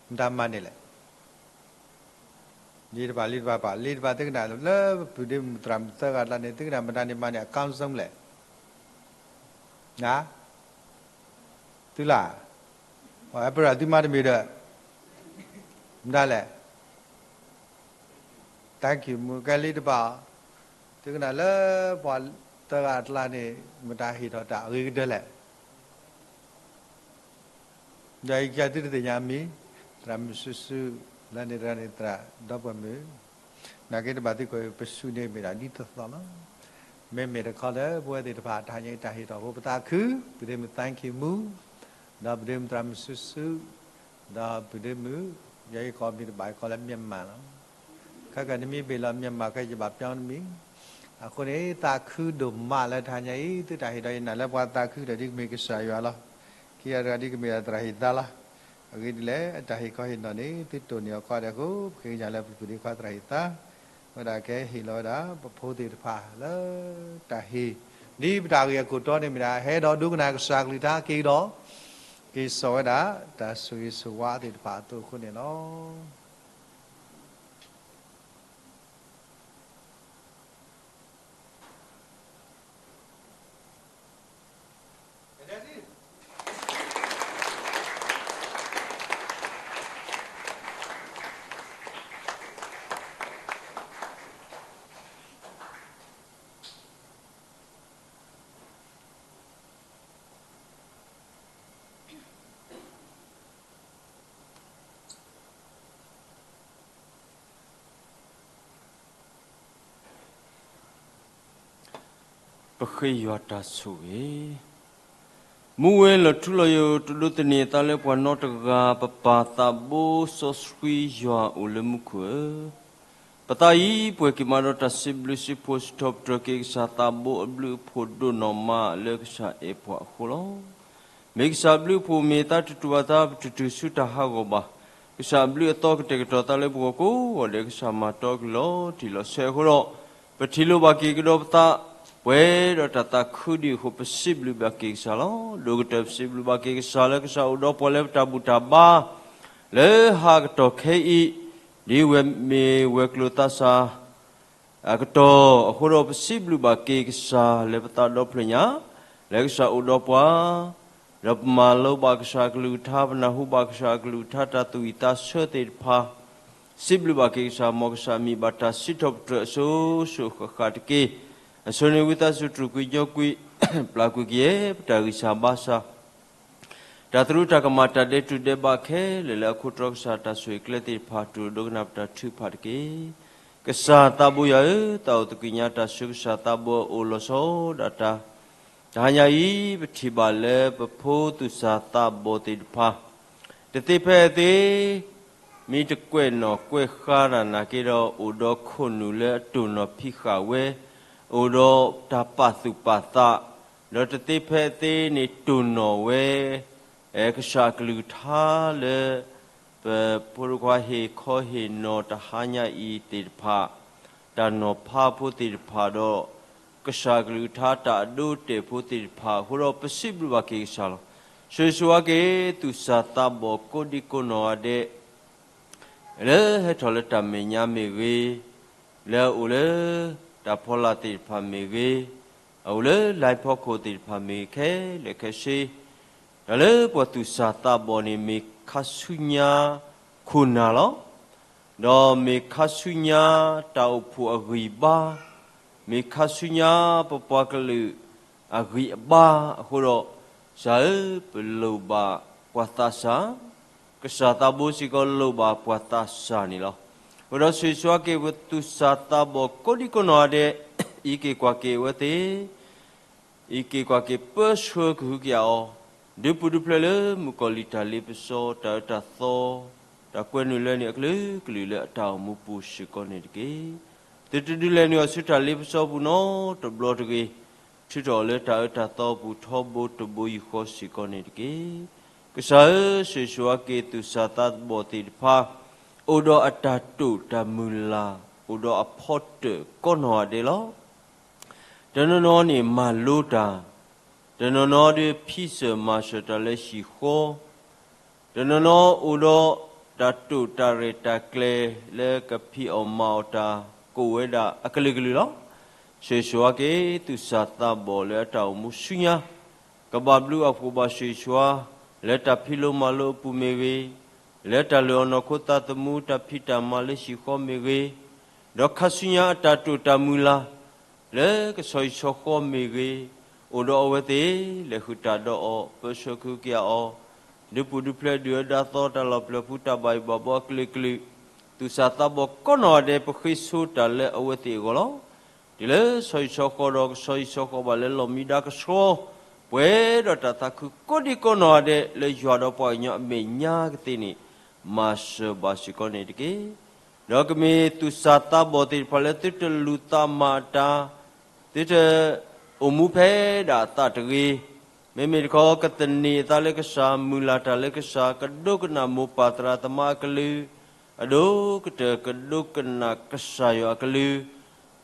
မတၤမၤန့ၢ်လဲၣ် လံတဖၣ် လံတဖၣ်ပာ် လံတဖၣ်သုကနၣ်လၢ ပဒ့မုၣ်သရၣ်မုၣ်သၢဂၤတဖၣ်န့ၣ် သုကနၣ်မတၤန့ၣ်မၤန့ၢ် အ comfort zone လဲၣ် သုလၢ ပရၢ်သုမၤတမံၤဒီး မတၤလဲၣ် thank you မုၣ်ကဲလံတဖၣ် သုကနၣ်လၢပှၤသၢဂၤအကျါန့ၣ် မတၤဟ့ၣ်ထီၣ်တၢ်အဂ့ၤကတၢၢ်လဲၣ် ဒီးယကသုတသ့ၣ်ညါမံၤ သရၣ်မုၣ်စုစု လၢန့ၣ်တဂၤန့ၣ်သရၣ်ဒီပုၢ်ဝဲၢ်မုၣ် နာ်က့တဘၣ်သံကွၢ် ပစူၢ်န့ၣ်မ့ၢ်ဒၣ်ဒ်သိးသိးလီၤ. မ့မ့ၢ်တခီလၢပဝဲသ့ၣ်တဖၣ်တဟါညါအံၤတၢ်ဟ့ၣ်ထီၣ်ဖိပသးခု ပဒ့မုၣ် thank you မုၣ် ဒီးပဒ့မုၣ်သရၣ်မုၣ်စုစု ဒီးပဒ့မုၣ် ယဲယကိးမံၤတဘၣ်ယကိးလၢ မြန်မာ လီၤ. ခဲကနမံၤဘ့ၣ်လီၤ မြန်မာ ခဲယဘၣ်ပျီနမံၤ အဃိန့ၣ် သးခုဒိၣ်မးလၢတဟါညါအံၤ သုတၢ်ဟ့ၣ်ဒီးယနာ်လၢပှၤသးခုဒီးဒ်ကမ့ၢ်ကစၢ်ယွၤလီၤ. ခံဂၤတဂၤဒ်ကမ့ၢ်သရၣ်ဟ့ၣ်သါလီၤ. အဂ့ၢ်ဒ်လဲၣ် အတၢ်ဟ့ၣ်ခီဟ့ၣ်နီၤန့ၣ် သုတိၢ်န့ၢ်အီၤခီဒီးအဃိ ပဃ့ကညးလၢပဖုဒ့ခွါသရၣ်ဟ့ၣ်သါ ဝဲဒၣ်ကဟ့ၣ်လီၤဝဲဒၣ်ပဖိသ့ၣ်တဖၣ်လၢတၢ်ဟ့ၣ် ဒ်ပတၢ်ဂ့ၢ်အခိၣ်တီန့ၣ်မ့ၢ်ဒၣ် ဟဲဒီးဒိကနၣ်ကစၢ်ကလုၢ်ကထါက့ၤဒီး က့ၤစိာ်ဝဲဒၣ်တၢ်ဆိၣ်ဂ့ၤဆိၣ်ဝါသ့ၣ်တဖၣ်အသိးအဃိန့ၣ်လီၤ. ပဃ့ယွၤတၢ်ဆိၣ်ဂ့ၤ. မူဝဲလီၤထူလီၤယိာ် တဒိးသန့ၤအသးလၢပှၤနီတဂၤ ပပၢ်သးဘိစီဆှံယွၤအိၣ်လၢမူခိၣ်ဧၢ, ပသးအံၤ ပှဲၤက့ၤမးဒီးတၢ်စံးဘျုးစံးဖှိၣ် စံးထီၣ်ပတြၢၤက့ၤကစၢ်သးဘိအဘျုးအဖှိၣ်ဒိၣ်နီၢ်မးလၢကစၢ်အဲၣ်ပှၤအဃိလီၤ. မ့ၢ်ကစၢ်အဘျုးအဖှိၣ်မ့ၢ်သးတတူၢ်ဘၣ်သး ပတတုၤဆူတၢ်ဟးဂီၤဘၣ်. ကစၢ်အဘျုးအသီကတဲာ်ကတီၤသးလၢပဂီၢ်ကိးဂီၤဒဲး ကစၢ်မၤတီကလုၢ်လီၤတံၢ်လီၤဆဲးအဃိဒီး ပထံၣ်လိာ်ဘၣ်က့ၤကဒီးပသး ပှဲၤဒီးတၢ်သးခုဒံးအဃိ ပစံးဘျုးဘၣ်က့ၤကစၢ်လီၤ. ဒိၣ်ကတၢၢ်ပစံးဘျုးဘၣ်က့ၤကစၢ်လၢကစၢ်အိၣ်ဒီးပှၤလၢပတၢ်ဘူၣ်တၢ်ဘါ လၢဟါကတီၢ်ခဲအံၤ ဒ်ဝဲမ့ၢ်ဝဲၤကျိၤသးစၢ် အကတီၢ်အဃိဒီး ပစံးဘျုးဘၣ်က့ၤကစၢ်လၢပသးဒီဖျၢၣ်ညါ လၢကစၢ်အိၣ်ဒီးပှၤ, ဒီးပမၤလိဘၣ်ကစၢ်အကလုၢ်ကထါ ပနၢ်ဟူဘၣ်ကစၢ်အကလုၢ်ကထါတၢ်သူၣ်ဝံၣ်သးဆၢသ့ၣ်တဖၣ်, စံးဘျုးဘၣ်က့ၤကစၢ် မ်ကစၢ်မံၤဘၣ်တၢ်စံးထီၣ်ပတြၢၤအစိၤစိၤဃၣ်ဃၣ်တက့ၢ်. အဆိန့ၣ် ဝံသးစူၤတြူာ်ကွံာ်ညီကွံာ် ပျၢ်ကွံာ်ကယဲၢ် ပတၢ်ဂံၢ်စၢ်ဘါစၢ် တၢ်သရူးတၢ်ကမၣ် တၢ်ဒဲးတူၢ်ဒဲးဘးခဲလၢာ်လၢအခိၣ်တီကစၢ် တၢ်ဆိၣ်ဂ့ၤကျဲသ့ၣ်တဖၣ် တူၢ်ဒိကနၣ်ပတၢ်ထုကဖၣ်တက့ၢ်. ကစၢ်သးဘိယွၤဧၢ, တၢ်အိၣ်သကိးညါတၢ်ဆူကစၢ်သးဘိအအိၣ်လီၤဆီဒၣ်တၢ်, တဟါညါအံၤ ပထံၣ်ဘၣ်လၢပဖိသူၣ်စၢ်သးဘီၣ်သ့ၣ်တဖၣ် တသ့ဖဲအသ့ မ့ၢ်တကွဲးနီၣ်ကွဲးဃါတၢ်နာ်က့ဒီး အိၣ်ဒီးခိၣ်နူာ်လၢအတိၢ်နီၣ်ဖံးဃာ်ဝဲ, အိၣ်ဒီးတၢ်ပာ်သူၣ်ပာ်သး, ဒီးတသ့ဖဲအသ့န့ၣ် တိၢ်နီၣ်ဝဲ ကစၢ်အကလုၢ်ကထါလၢ ပဖိတခွါဟ့ၣ်ခီဟ့ၣ်နီၤတဟါညါအံၤသ့ၣ်တဖၣ်, တၢ်နီၤဖးဖိသ့ၣ်တဖၣ်ဒီး ကစၢ်အကလုၢ်ကထါတၢ်အဒိအတဲာ်ဖိသ့ၣ်တဖၣ်အဃိဒီး ပစံးဘျုးဘၣ်က့ၤကစၢ်လီၤ. ဆိၣ်ဂ့ၤဆိၣ်ဝါက့ၤ သူၣ်စၢ်သးဘီၣ်ကိးဒံကိးနီၢ်ဂၤဒဲး လၢဟဲထီၣ်လၢတၢ်မဲာ်ညါမ့ၢ်ဂ့ၤ, လၢအအိၣ်လၢတၢ်ဖီလာ်သ့ၣ်တဖၣ်မ့ၢ်ဂ့ၤ, အအိၣ်လၢ live ဖီခိၣ်သ့ၣ်တဖၣ်မ့ၢ်ဂ့ၤ ခဲလၢာ်ခဲဆ့, တၢ်လၢပှၤသူၣ်စၢ်သးဘီၣ်န့ၣ် မ့ၢ်ခါဆူညါခိၣ်နၢ်လီၤ. ဒီးမ့ၢ်ခါဆူညါတၢ်အိၣ်ဖှိၣ်အဂံၢ်အဘါ, မ့ၢ်ခါဆူညါပပှၤကလုာ်အဂံၢ်အဘါအဃိဒီး, ကစၢ်ဧၢ, ပလိၣ်ဘၣ်ပှၤသးစၢ်, ကစၢ်သးဘိစ့ၢ်ကီးလိၣ်ဘၣ်ပှၤသးစၢ်န့ၣ်လီၤ. အဃိဒီးဆိၣ်ဂ့ၤဆိၣ်ဝါက့ၤ ပသူၣ်စၢ်သးဘီၣ်ကိးဒံကိးနီၢ်ဂၤဒဲး, အံးက့ၤကွၢ်က့ၤအဝဲသ့ၣ် အံးက့ၤကွၢ်က့ၤပၢဆှၢကဟုကယာ်အီၤ, ဒုးပူၤဒုးဖျဲးလၢမုၣ်ကီၤလံၢ်တၢ်လ့ပစီ တၢ်အၢတၢ်သီ, တၢ်ကွဲနုာ်လၢန့ၣ်အကလုာ်ကလုာ်လၢအတၢ်အိၣ်မူပူၤစ့ၢ်ကီးန့ၣ်တက့ၢ်. သုတဒုးလဲၤနုာ်အီၤဆူတၢ်လ့ပစီပူၤနီတဘျီတဂ့ၤ, ထုးထီၣ်အီၤလၢတၢ်အၢတၢ်သီအပူၤ ထီဘိတဘိယူၢ်ဃီစ့ၢ်ကီးန့ၣ်တက့ၢ်. ကစၢ်ဧၢ, ဆိၣ်ဂ့ၤဆိၣ်ဝါက့ၤသူၣ်စၢ်သးဘီၣ်သ့ၣ်တဖၣ်, အိၣ်ဒီးအတၢ်တိာ်တၢ်မုၢ်လၢ်, အိၣ်ဒီးအဖီတၢၣ်ကိးနီၢ်ဂၤဒဲးလီၤ. တနီၤနီၤန့ၣ်မၤလိတၢ်, တနီၤနီၤဒီးဖံးစၢၤမၤစၢၤတၢ်လၢဟံၣ်ဃီ, တနီၤနီၤအိၣ်ဒီးတၢ်တိာ်တၢ်ရဲၣ်တၢ်ကျဲၤလၢကဖံးအီၣ်မၤအီၣ်တၢ်ကိးဝဲဒၣ်အကလုာ်ကလုာ်လီၤ. ဆိၣ်ဂ့ၤဆိၣ်ဝါက့ၤသူၣ်စၢ်သးဘီၣ်လၢအတၢ်အိၣ်မူဆူညါ, ကဘၣ်ဘျုးအဖှိၣ်ဘၣ်ဆိၣ်ဂ့ၤဆိၣ်ဝါ လၢတၢ်ဖံးလိမၤလိအပူၤမ့ၢ်ဂ့ၤ, လၢတၢ်လုၢ်အီၣ်နီၢ်ခိသးသမူ တၢ်ဖံးတၢ်မၤလၢဟံၣ်ဃီမ့ၢ်ဂ့ၤ, ဒီးခါဆူညါအတၢ်တိာ်တၢ်မုၢ်လၢ် လၢကဆီဟံၣ်ဆီဃီမ့ၢ်ဂ့ၤ, အိၣ်ဒီးအဝဲသ့ၣ် လဲၤဃုာ်တၢ်ဒီးအီၤ ပၢဆှၢကဟုကယာ်အီၤ, ဒုးပူၤဒုးဖျဲးဒုၣ်အၢဒါသီတၢ်လီၢ်ပျၢၤဖုတၢ်ဘၣ်ယိၣ်ဘၣ်ဘီအကလုာ်ကလုာ်, သူၣ်စၢ်သးဘီၣ်ကိးနီၢ်ဂၤဒဲး ပဃ့ဆိတၢ်လၢအဝဲသ့ၣ်အဂီၢ်လီၤ. တုၤလၢဆီဟံၣ်ဆီဃီဒီး ကဆီဟံၣ်ဆီဃီဘၣ်လၢလီၢ်မံဒါကဆှီ, ပှဲၤဒီးတၢ်သးခုကိးဒံကိးနီၢ်ဂၤဒဲး လၢယွၤဒီးပှၤကညီအမဲာ်ညါကသ့န့ၣ် မၤစၢၤဘၣ်စ့ၢ်ကီးန့ၣ်တက့ၢ်. ဒီးကမ့ၢ်သူၣ်စၢ်သးဘီၣ်သ့ၣ်တဖၣ်လၢသုတလူၤသးမၤအတၢ်, သုတအိၣ်မူဖဲဒၣ်အသးတဂ့ၤ, မ့မ့ၢ်တခီ ကသန့ၤအသးလၢကစၢ်, မုၢ်လၢ်တၢ်လၢကစၢ်, ကဒိကနၣ်မိၢ်ပၢ်သရၣ်သမါအကလုၢ်, အဒိကတၢၢ်ကဒိကနၣ်ကစၢ်ယွၤအကလုၢ်,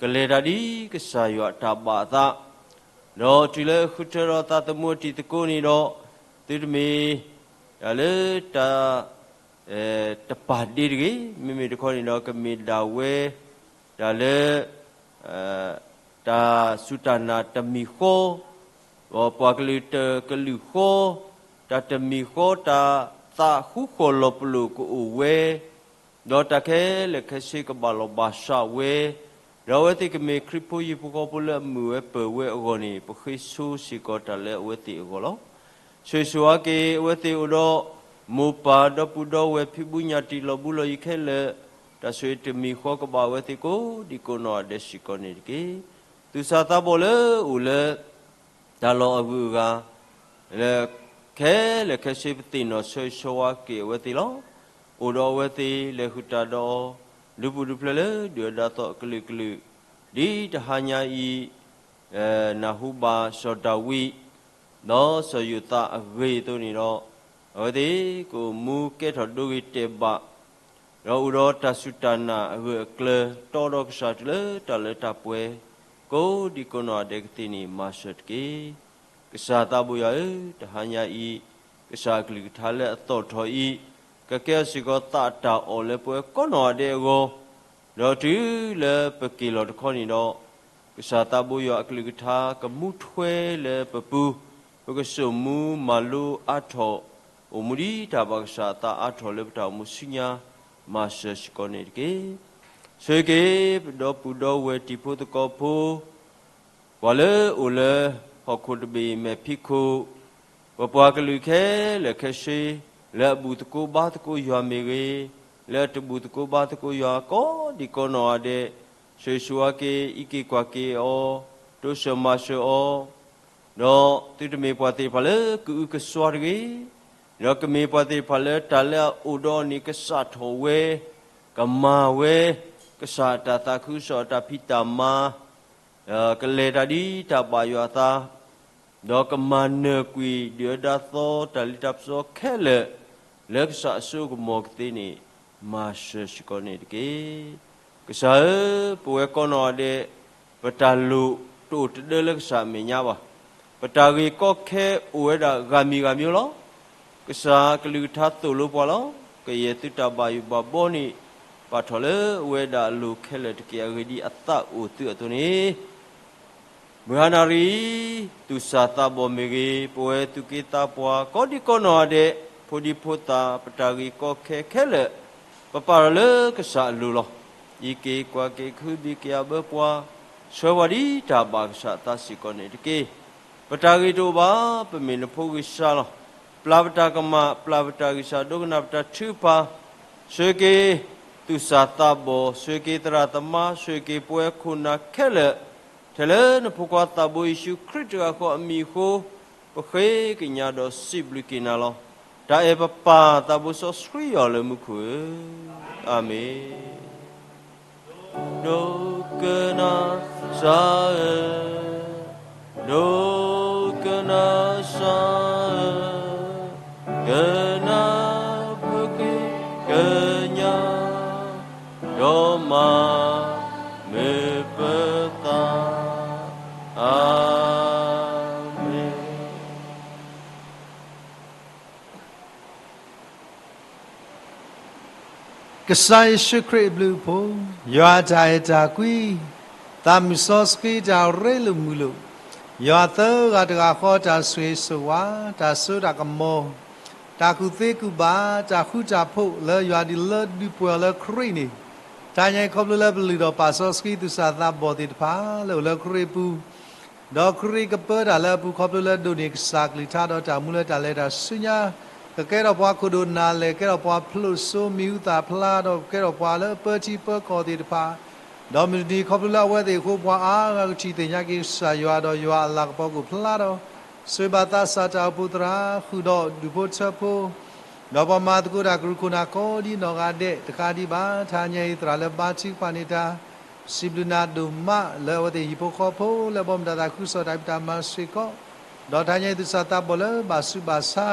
ကလဲၤတၢ်ဒ်ကစၢ်ယွၤအတၢ်ဘၣ်အသး, ဒီးတုၤလၢဃုထၢဒီးသးသမူအတံၤသကိးန့ၣ်ဒီး, သုတမ့ၢ် တၢ်လၢတၢ် တပာ်ဒ့တဂ့ၤ, မ့မ့ၢ်တခီန့ၣ်ဒီး ကမ့ၢ်ဒၣ်ဝဲ တၢ်လၢ တၢ်စူၢ်တၢ်နာ်တမံၤဃီ, ဒီးပှၤကလုာ်တကလုာ်ဃီ, တၢ်တမံၤဃီ တၢ်သးဃူဃီၣ်လီၤပလိာ်ကအိၣ်ဝဲ, ဒီးတၢ်ခဲလၢာ်ခဲဆ့ကဘၣ်လီၤဘၣ်စးဝဲ, ဒီးအဝဲသ့ၣ်ကမ့ၢ်ခရံာ်ဖိဟံၣ်ဖိဃီဖိလၢအမုာ်ဝဲပၢၤဝဲအဂီၢ်န့ၣ် ပဃ့ဆိစ့ၢ်ကီးတၢ်လၢအဝဲသ့ၣ်အဂီၢ်လီၤ. ဆိၣ်ဂ့ၤဆိၣ်ဝါက့ၤ အဝဲသ့ၣ်အိၣ်ဒီး မိၢ်ပၢ်ဒီပုၢ်ဒီဝဲၢ် ဖံးဘူးညၣ်တံာ် လီၤဘူးလီၤယံၤခဲလၢာ်, တၢ်ဆိၣ်ဂ့ၤတမံၤဃီကဘၣ်အဝဲသ့ၣ်ကိးဒံကိးနီၢ်ဂၤဒဲးစ့ၢ်ကီးန့ၣ်တက့ၢ်. သူၣ်စၢ်သးဘီၣ်လၢအိၣ်လၢ တၢ်လီၢ်အဂုၤအဂၤ လၢ ခဲလၢာ်ခဲဆ့ပသ့ၣ်နီၣ်ဆၢဂ့ၤဆၢဝါက့ၤအဝဲသ့ၣ်လီၤ. အိၣ်ဒီးအဝဲသ့ၣ်လဲၤဃုာ်တၢ်ဒီး ဒုးပူၤဒုးဖျဲးလၢဒုၣ်ဒါသီအကလုာ်ကလုာ်, ဒ်တဟါညါအံၤ နၢ်ဟူဘၣ်စီၤဒၤဝံး ဒီးစီၤယိၤသးအဂ့ၢ်အသိးန့ၣ်ဒီး, အဝဲသ့ၣ်ကအိၣ်မူကဲထီၣ်ဒိဂ့ၤတဲာ်ဘၣ် ဒီးအိၣ်ဒီးတၢ်စူၢ်တၢ်နာ်အဂၢၢ်အကျၢၤ တီဒီးကစၢ်တုၤလၢတၢ်လၢတၢ်ပှဲၤ ကိးဒံကိးနီၢ်ဂၤဒဲးကသ့န့ၣ် မၤစၢၤတက့ၢ်. ကစၢ်သးဘိယွၤဧၢ, တဟါညါအံၤ ကစၢ်အကလုၢ်ကထါလၢအသီၣ်ထီၣ်အံၤ ကကဲအီၤစ့ၢ်ကီးသးအတၢ်အီၣ်လၢပဝဲကိးနီၢ်ဂၤဒဲးအဂီၢ်, ဒီးတုၤလၢပက့ၤလီၤတခီန့ၣ်ဒီး ကစၢ်သးဘိယွၤအကလုၢ်ကထါကမူထွဲလၢပပူၤ, ပကစိာ်မူမၤလိအါထီၣ်, အိၣ်မူဒ်တၢ်ဘၣ်ကစၢ်အသးအါထီၣ်လၢပတၢ်အိၣ်မူဆူညါ, မၤစၢၤစ့ၢ်ကီးန့ၣ်တက့ၢ်. ဆိၣ်ဂ့ၤက့ၤ ပဒီပုၢ်ဒီဝဲၢ်တံၤဖိသကိးဖိ ပှၤလၢအိၣ်လၢ ဟီၣ်ခိၣ်တဘ့ၣ်မဲာ်ဖံးခိၣ်, ပပှၤကလုာ်ခဲလၢာ်ခဲဆ့, လၢအဘူၣ်သကိးဘါသကိးယွၤမ့ၢ်ဂ့ၤ, လၢအတဘူၣ်သကိးဘါသကိးယွၤကိးဒံကိးနီၢ်ဂၤဒဲး, ဆိၣ်ဂ့ၤဆိၣ်ဝါက့ၤ အံးက့ၤကွၢ်က့ၤအီၤ, တိစၢၤမၤစၢၤအီၤ, ဒီးသုတမ့ၢ်ပှၤသ့ၣ်တဖၣ်လၢကအုကစွါတဂ့ၤ, ဒီးကမ့ၢ်ပှၤသ့ၣ်တဖၣ်လၢတၢ်လၢအအိၣ်ဒီးအီၤန့ၣ် ကစးထီၣ်ဝဲ, ကမၤဝဲ, ကစၢ်အတၢ်သးခုကစီၣ်အတၢ်ဖံးတၢ်မၤ ကလဲၤတၢ်ဒ်တၢ်ဘၣ်ယွၤအသး, ဒီးကမၤနၢၤကွံာ်ဒုၣ်ဒါသီတၢ်လ့တၢ်ပစီခဲလၢာ်, လၢကစၢ်အစိကမီၤကသ့န့ၣ်, မၤစၢၤစ့ၢ်ကီးန့ၣ်တက့ၢ်. ကစၢ်ဧၢ, ပဝဲကိးနီၢ်ဂၤဒဲး, ပတၢ်လိၣ်တအိၣ်တဒၢလၢကစၢ်အမဲာ်ညါဘၣ်. ပတၢ်ဂ့ၢ်ကီခဲအိၣ်ဝဲဒၣ်ဂၤမံၤဂၤမံၤလီၤ. ကစၢ်ကလုၢ်ကထါသိၣ်လိပှၤလီၤ. ကယဲၢ်သုတၢ်ဘၣ်ယိၣ်ဘၣ်ဘီန့ၣ်, ပာ်ထီၣ်လၢအဝဲဒၣ်အလိၤခဲလၢာ်တက့ၢ်. အဂ့ၢ်ဒ်အသးအိၣ်သုအသိးန့ၣ်, မုၢ်ဟါနၣ်ရံၣ်, သူၣ်စၢ်သးဘီၣ်မ့ၢ်ဂ့ၤ, ပဝဲသူၣ်က့သးပှၢ် ကိးဒံကိးနီၢ်ဂၤဒဲး, ဖိဒံဖိသၣ်, ပတၢ်ဂ့ၢ်ကီခဲခဲလၢာ်, ပပာ်ထီၣ်လၢကစၢ်အလိၤလီၤ. အံးက့ၤကွၢ်က့ၤ ကဟုဘံၣ်က့ၤအဘၢပှၤ, ဆှၢပှၤဒ်တၢ်ဘၣ်ကစၢ်အသးစ့ၢ်ကီးန့ၣ်တက့ၢ်. ပတၢ်ဂ့ၢ်တအိၣ်ဘၣ်, ပမ့ၢ်နဖိဂံၢ်စၢ်လီၤ. ပျၢ်ပတၢ်ကမၣ်, ပျၢ်ပတၢ်ဂံၢ်စၢ်, ဒိကနၣ်ပတၢ်ထုကဖၣ်, ဆိၣ်ဂ့ၤက့ၤ သူၣ်စၢ်သးဘီၣ်, ဆိၣ်ဂ့ၤက့ၤသရၣ်သမါ, ဆိၣ်ဂ့ၤက့ၤပဝဲခိၣ်နၢ်ခဲလၢာ်, ထဲလၢနဖိခွါသးဘိယ့ၣ်ၡူးခရံာ်တဂၤဃီအမံၤအဃိ, ပဃ့ကညးဒီးစံးဘျုးက့ၤနၤလီၤ. တၢ်အဲၣ်ပပၢ်သးဘိစီဆှံယွၤလၢမူခိၣ်ဧၢ, အၤမ့ၣ်. ဒိကနၣ်စၢ်ဧၢ, ဒိကနၣ်စၢ်ဧၢ, ကနၢ်ပက့ၤကညး, ဒီးမၤမုာ်ပသး, အၤမ့ၣ်. ကစၢ်ယ့ၣ်ၡူးခရံာ်အဘျုးအဖှိၣ်, ယွၤအတၢ်အဲၣ်တၢ်ကွံ, သးမုၢ်စီဆှံတၢ်ရ့လိာ်မုာ်လိာ်, ယွၤသၢဂၤတဂၤဃီတၢ်ဆိၣ်ဂ့ၤဆိၣ်ဝါ, တၢ်စိတၢ်ကမီၤ, တၢ်ကူၣ်သ့ကူၣ်ဘၣ်, တၢ်ဃူတၢ်ဖိးလၢယွၤဒုးလၢဒုးပှဲၤအီၤလၢခရံာ်န့ၣ်, တဟါညါအံၤခီဖျိလၢပလုၢ်ထီၣ်ပာ်စီဆှံသူၣ်စၢ်သးဘီၣ်သ့ၣ်တဖၣ် လၢအိၣ်လၢခရံာ်အပူၤ ဒီးခရံာ်ကပၢတၢ်လၢအပူၤခီဖျိလၢဒိးန့ၢ်ကစၢ်ကလုၢ်ကထါဒီးတၢ်မူလၢတၢ်လဲၤတၢ်ဆူညါ, ကကဲထီၣ်ပှၤခိၣ်ဒိၣ်နၢ်လဲၢ်, ကဲထီၣ်ပှၤဖျိၣ်စိမံၤဟူသၣ်ဖျါဒီးကကဲထီၣ်ပှၤလၢပၢထံပၢကီၢ်သ့ၣ်တဖၣ်, ဒီးမုၢ်တနံၤခီဖျိလၢအဝဲသ့ၣ်အဃိပှၤအါဂၤကထံၣ်သ့ၣ်ညါက့ၤကစၢ်ယွၤဒီးယွၤအလၤကပီၤကအိၣ်ဖျါဒီး, ဆိၣ်ဂ့ၤဘၣ်သးစၢ်တၢ်အိၣ်ဖှိၣ်သရၣ်ဃုာ်ဒီးဒူၣ်ဖိထၢဖိ ဒီးပှၤမၤသကိးတၢ်ကရူၢ်ခိၣ်နၢ်ကိးဒ်နီၢ်ဂၤဒဲးတခါဒံးဘၣ် တဟါညါအံၤသရၣ်လၢဘါထုကဖၣ်န့ၢ်တၢ်, စံးဘျုးနၤဒိၣ်မးလၢအဝဲသ့ၣ်ဟံၣ်ဖိဃီဖိလၢဘီမုၢ်တၢ်သးခုကစီၣ်တၢ်ဖံးတၢ်မၤစ့ၢ်ကီး, ဒီးတဟါညါအံၤသူၣ်စၢ်သးဘီၣ်လၢဘၣ်ဆူးဘၣ်ဆါ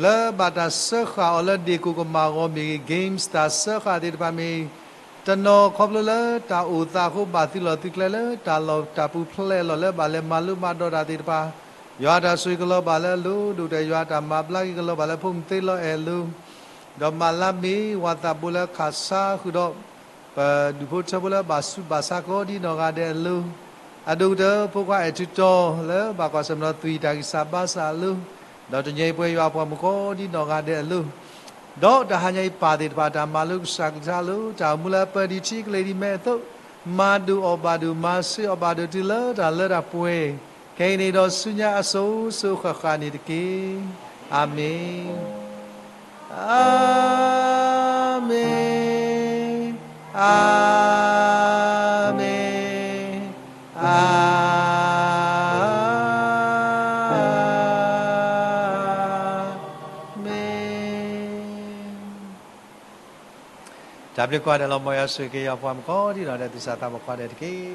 လၢဘၣ်တၢ်စၢဃာ်အီၤလၢဒ့ၣ်ကိၣ်ကမၣ်ဂီၤမ့ၢ်ဂ့ၤ games တၢ်စၢဃာ်သ့ၣ်တဖၣ်မ့ၢ် တနီၤခီဖျိလၢတၢ်အိၣ်သးအဃိဘၣ်သုးလီၢ်သုးကျဲလၢတၢ်လီၢ်တၢ်ပူၤဖျဲးလီၤလၢဘၣ်လဲၤမၤလိမၤဒိးတၢ်သ့ၣ်တဖၣ်, ယွၤတၢ်ဆိၣ်ဂ့ၤကလီၤဘၣ်လၢအလိၤ, ဒိၣ်ကတၢၢ်ယွၤတၢ်မၤဘျါက့ၤကလီၤဘၣ်လၢဖိမုၣ်သ့လီၤအဲၣ်အလိၤ, ဒီးမၤလါမ့ၢ်ဝၤသးဘိလၢခးဆါဃုာ်ဒီး ပဒူၣ်ဖိထၢဖိလၢဘၣ်ဆူးဘၣ်ဆါကိးဒ်နီၢ်ဂၤဒဲးအလိၤ, အဒိၣ်ကတၢၢ်ဖိခွါအဲၣ်ထူတီလၢဘၣ်ကွၢ်ဆၢၣ်မဲာ်ဒီးသွံၣ်တၢ်ဂံၢ်စၢ်ဘါစၢ်အလိၤ, ဒီးတနံၤအံၤပဝဲယွၤအပှၤမုၣ်ကိးဒ်နီၢ်ဂၤဒဲးအလိၤ, ဒီးတဟါညါအံၤပၢ်သ့ၣ်တဖၣ်တၢ်မၤလိကစၢ်ကလုၢ်ကထါလၢတၢ်အိၣ်မူလၢအပၢဒံးထံကလဲၤဒံးမဲအသိး, မၤဒိၣ်အီၣ်ဘၣ်ဒိၣ် မၤစၢၤအီၣ်ဘၣ်ဒိၣ်တုၤလၢတၢ်လၢတၢ်ပှဲၤ, ခဲအံၤန့ၣ်ဒီးဆူညါအစိၤစိၤဃၣ်ဃၣ်န့ၣ်တက့ၢ်. အၤမ့ၣ်, အၤမ့ၣ်, အၤမ့ၣ်, အၤ တၢ်ဘျုးကိးဂၤဒဲးလီၤ. မ်ယွၤဆိၣ်ဂ့ၤက့ၤယွၤပှၤမုၣ်ကိးဒံနီၢ်ဒဲး သူၣ်စၢ်သးဘီၣ်ကိးဂၤဒဲးတက့ၢ်.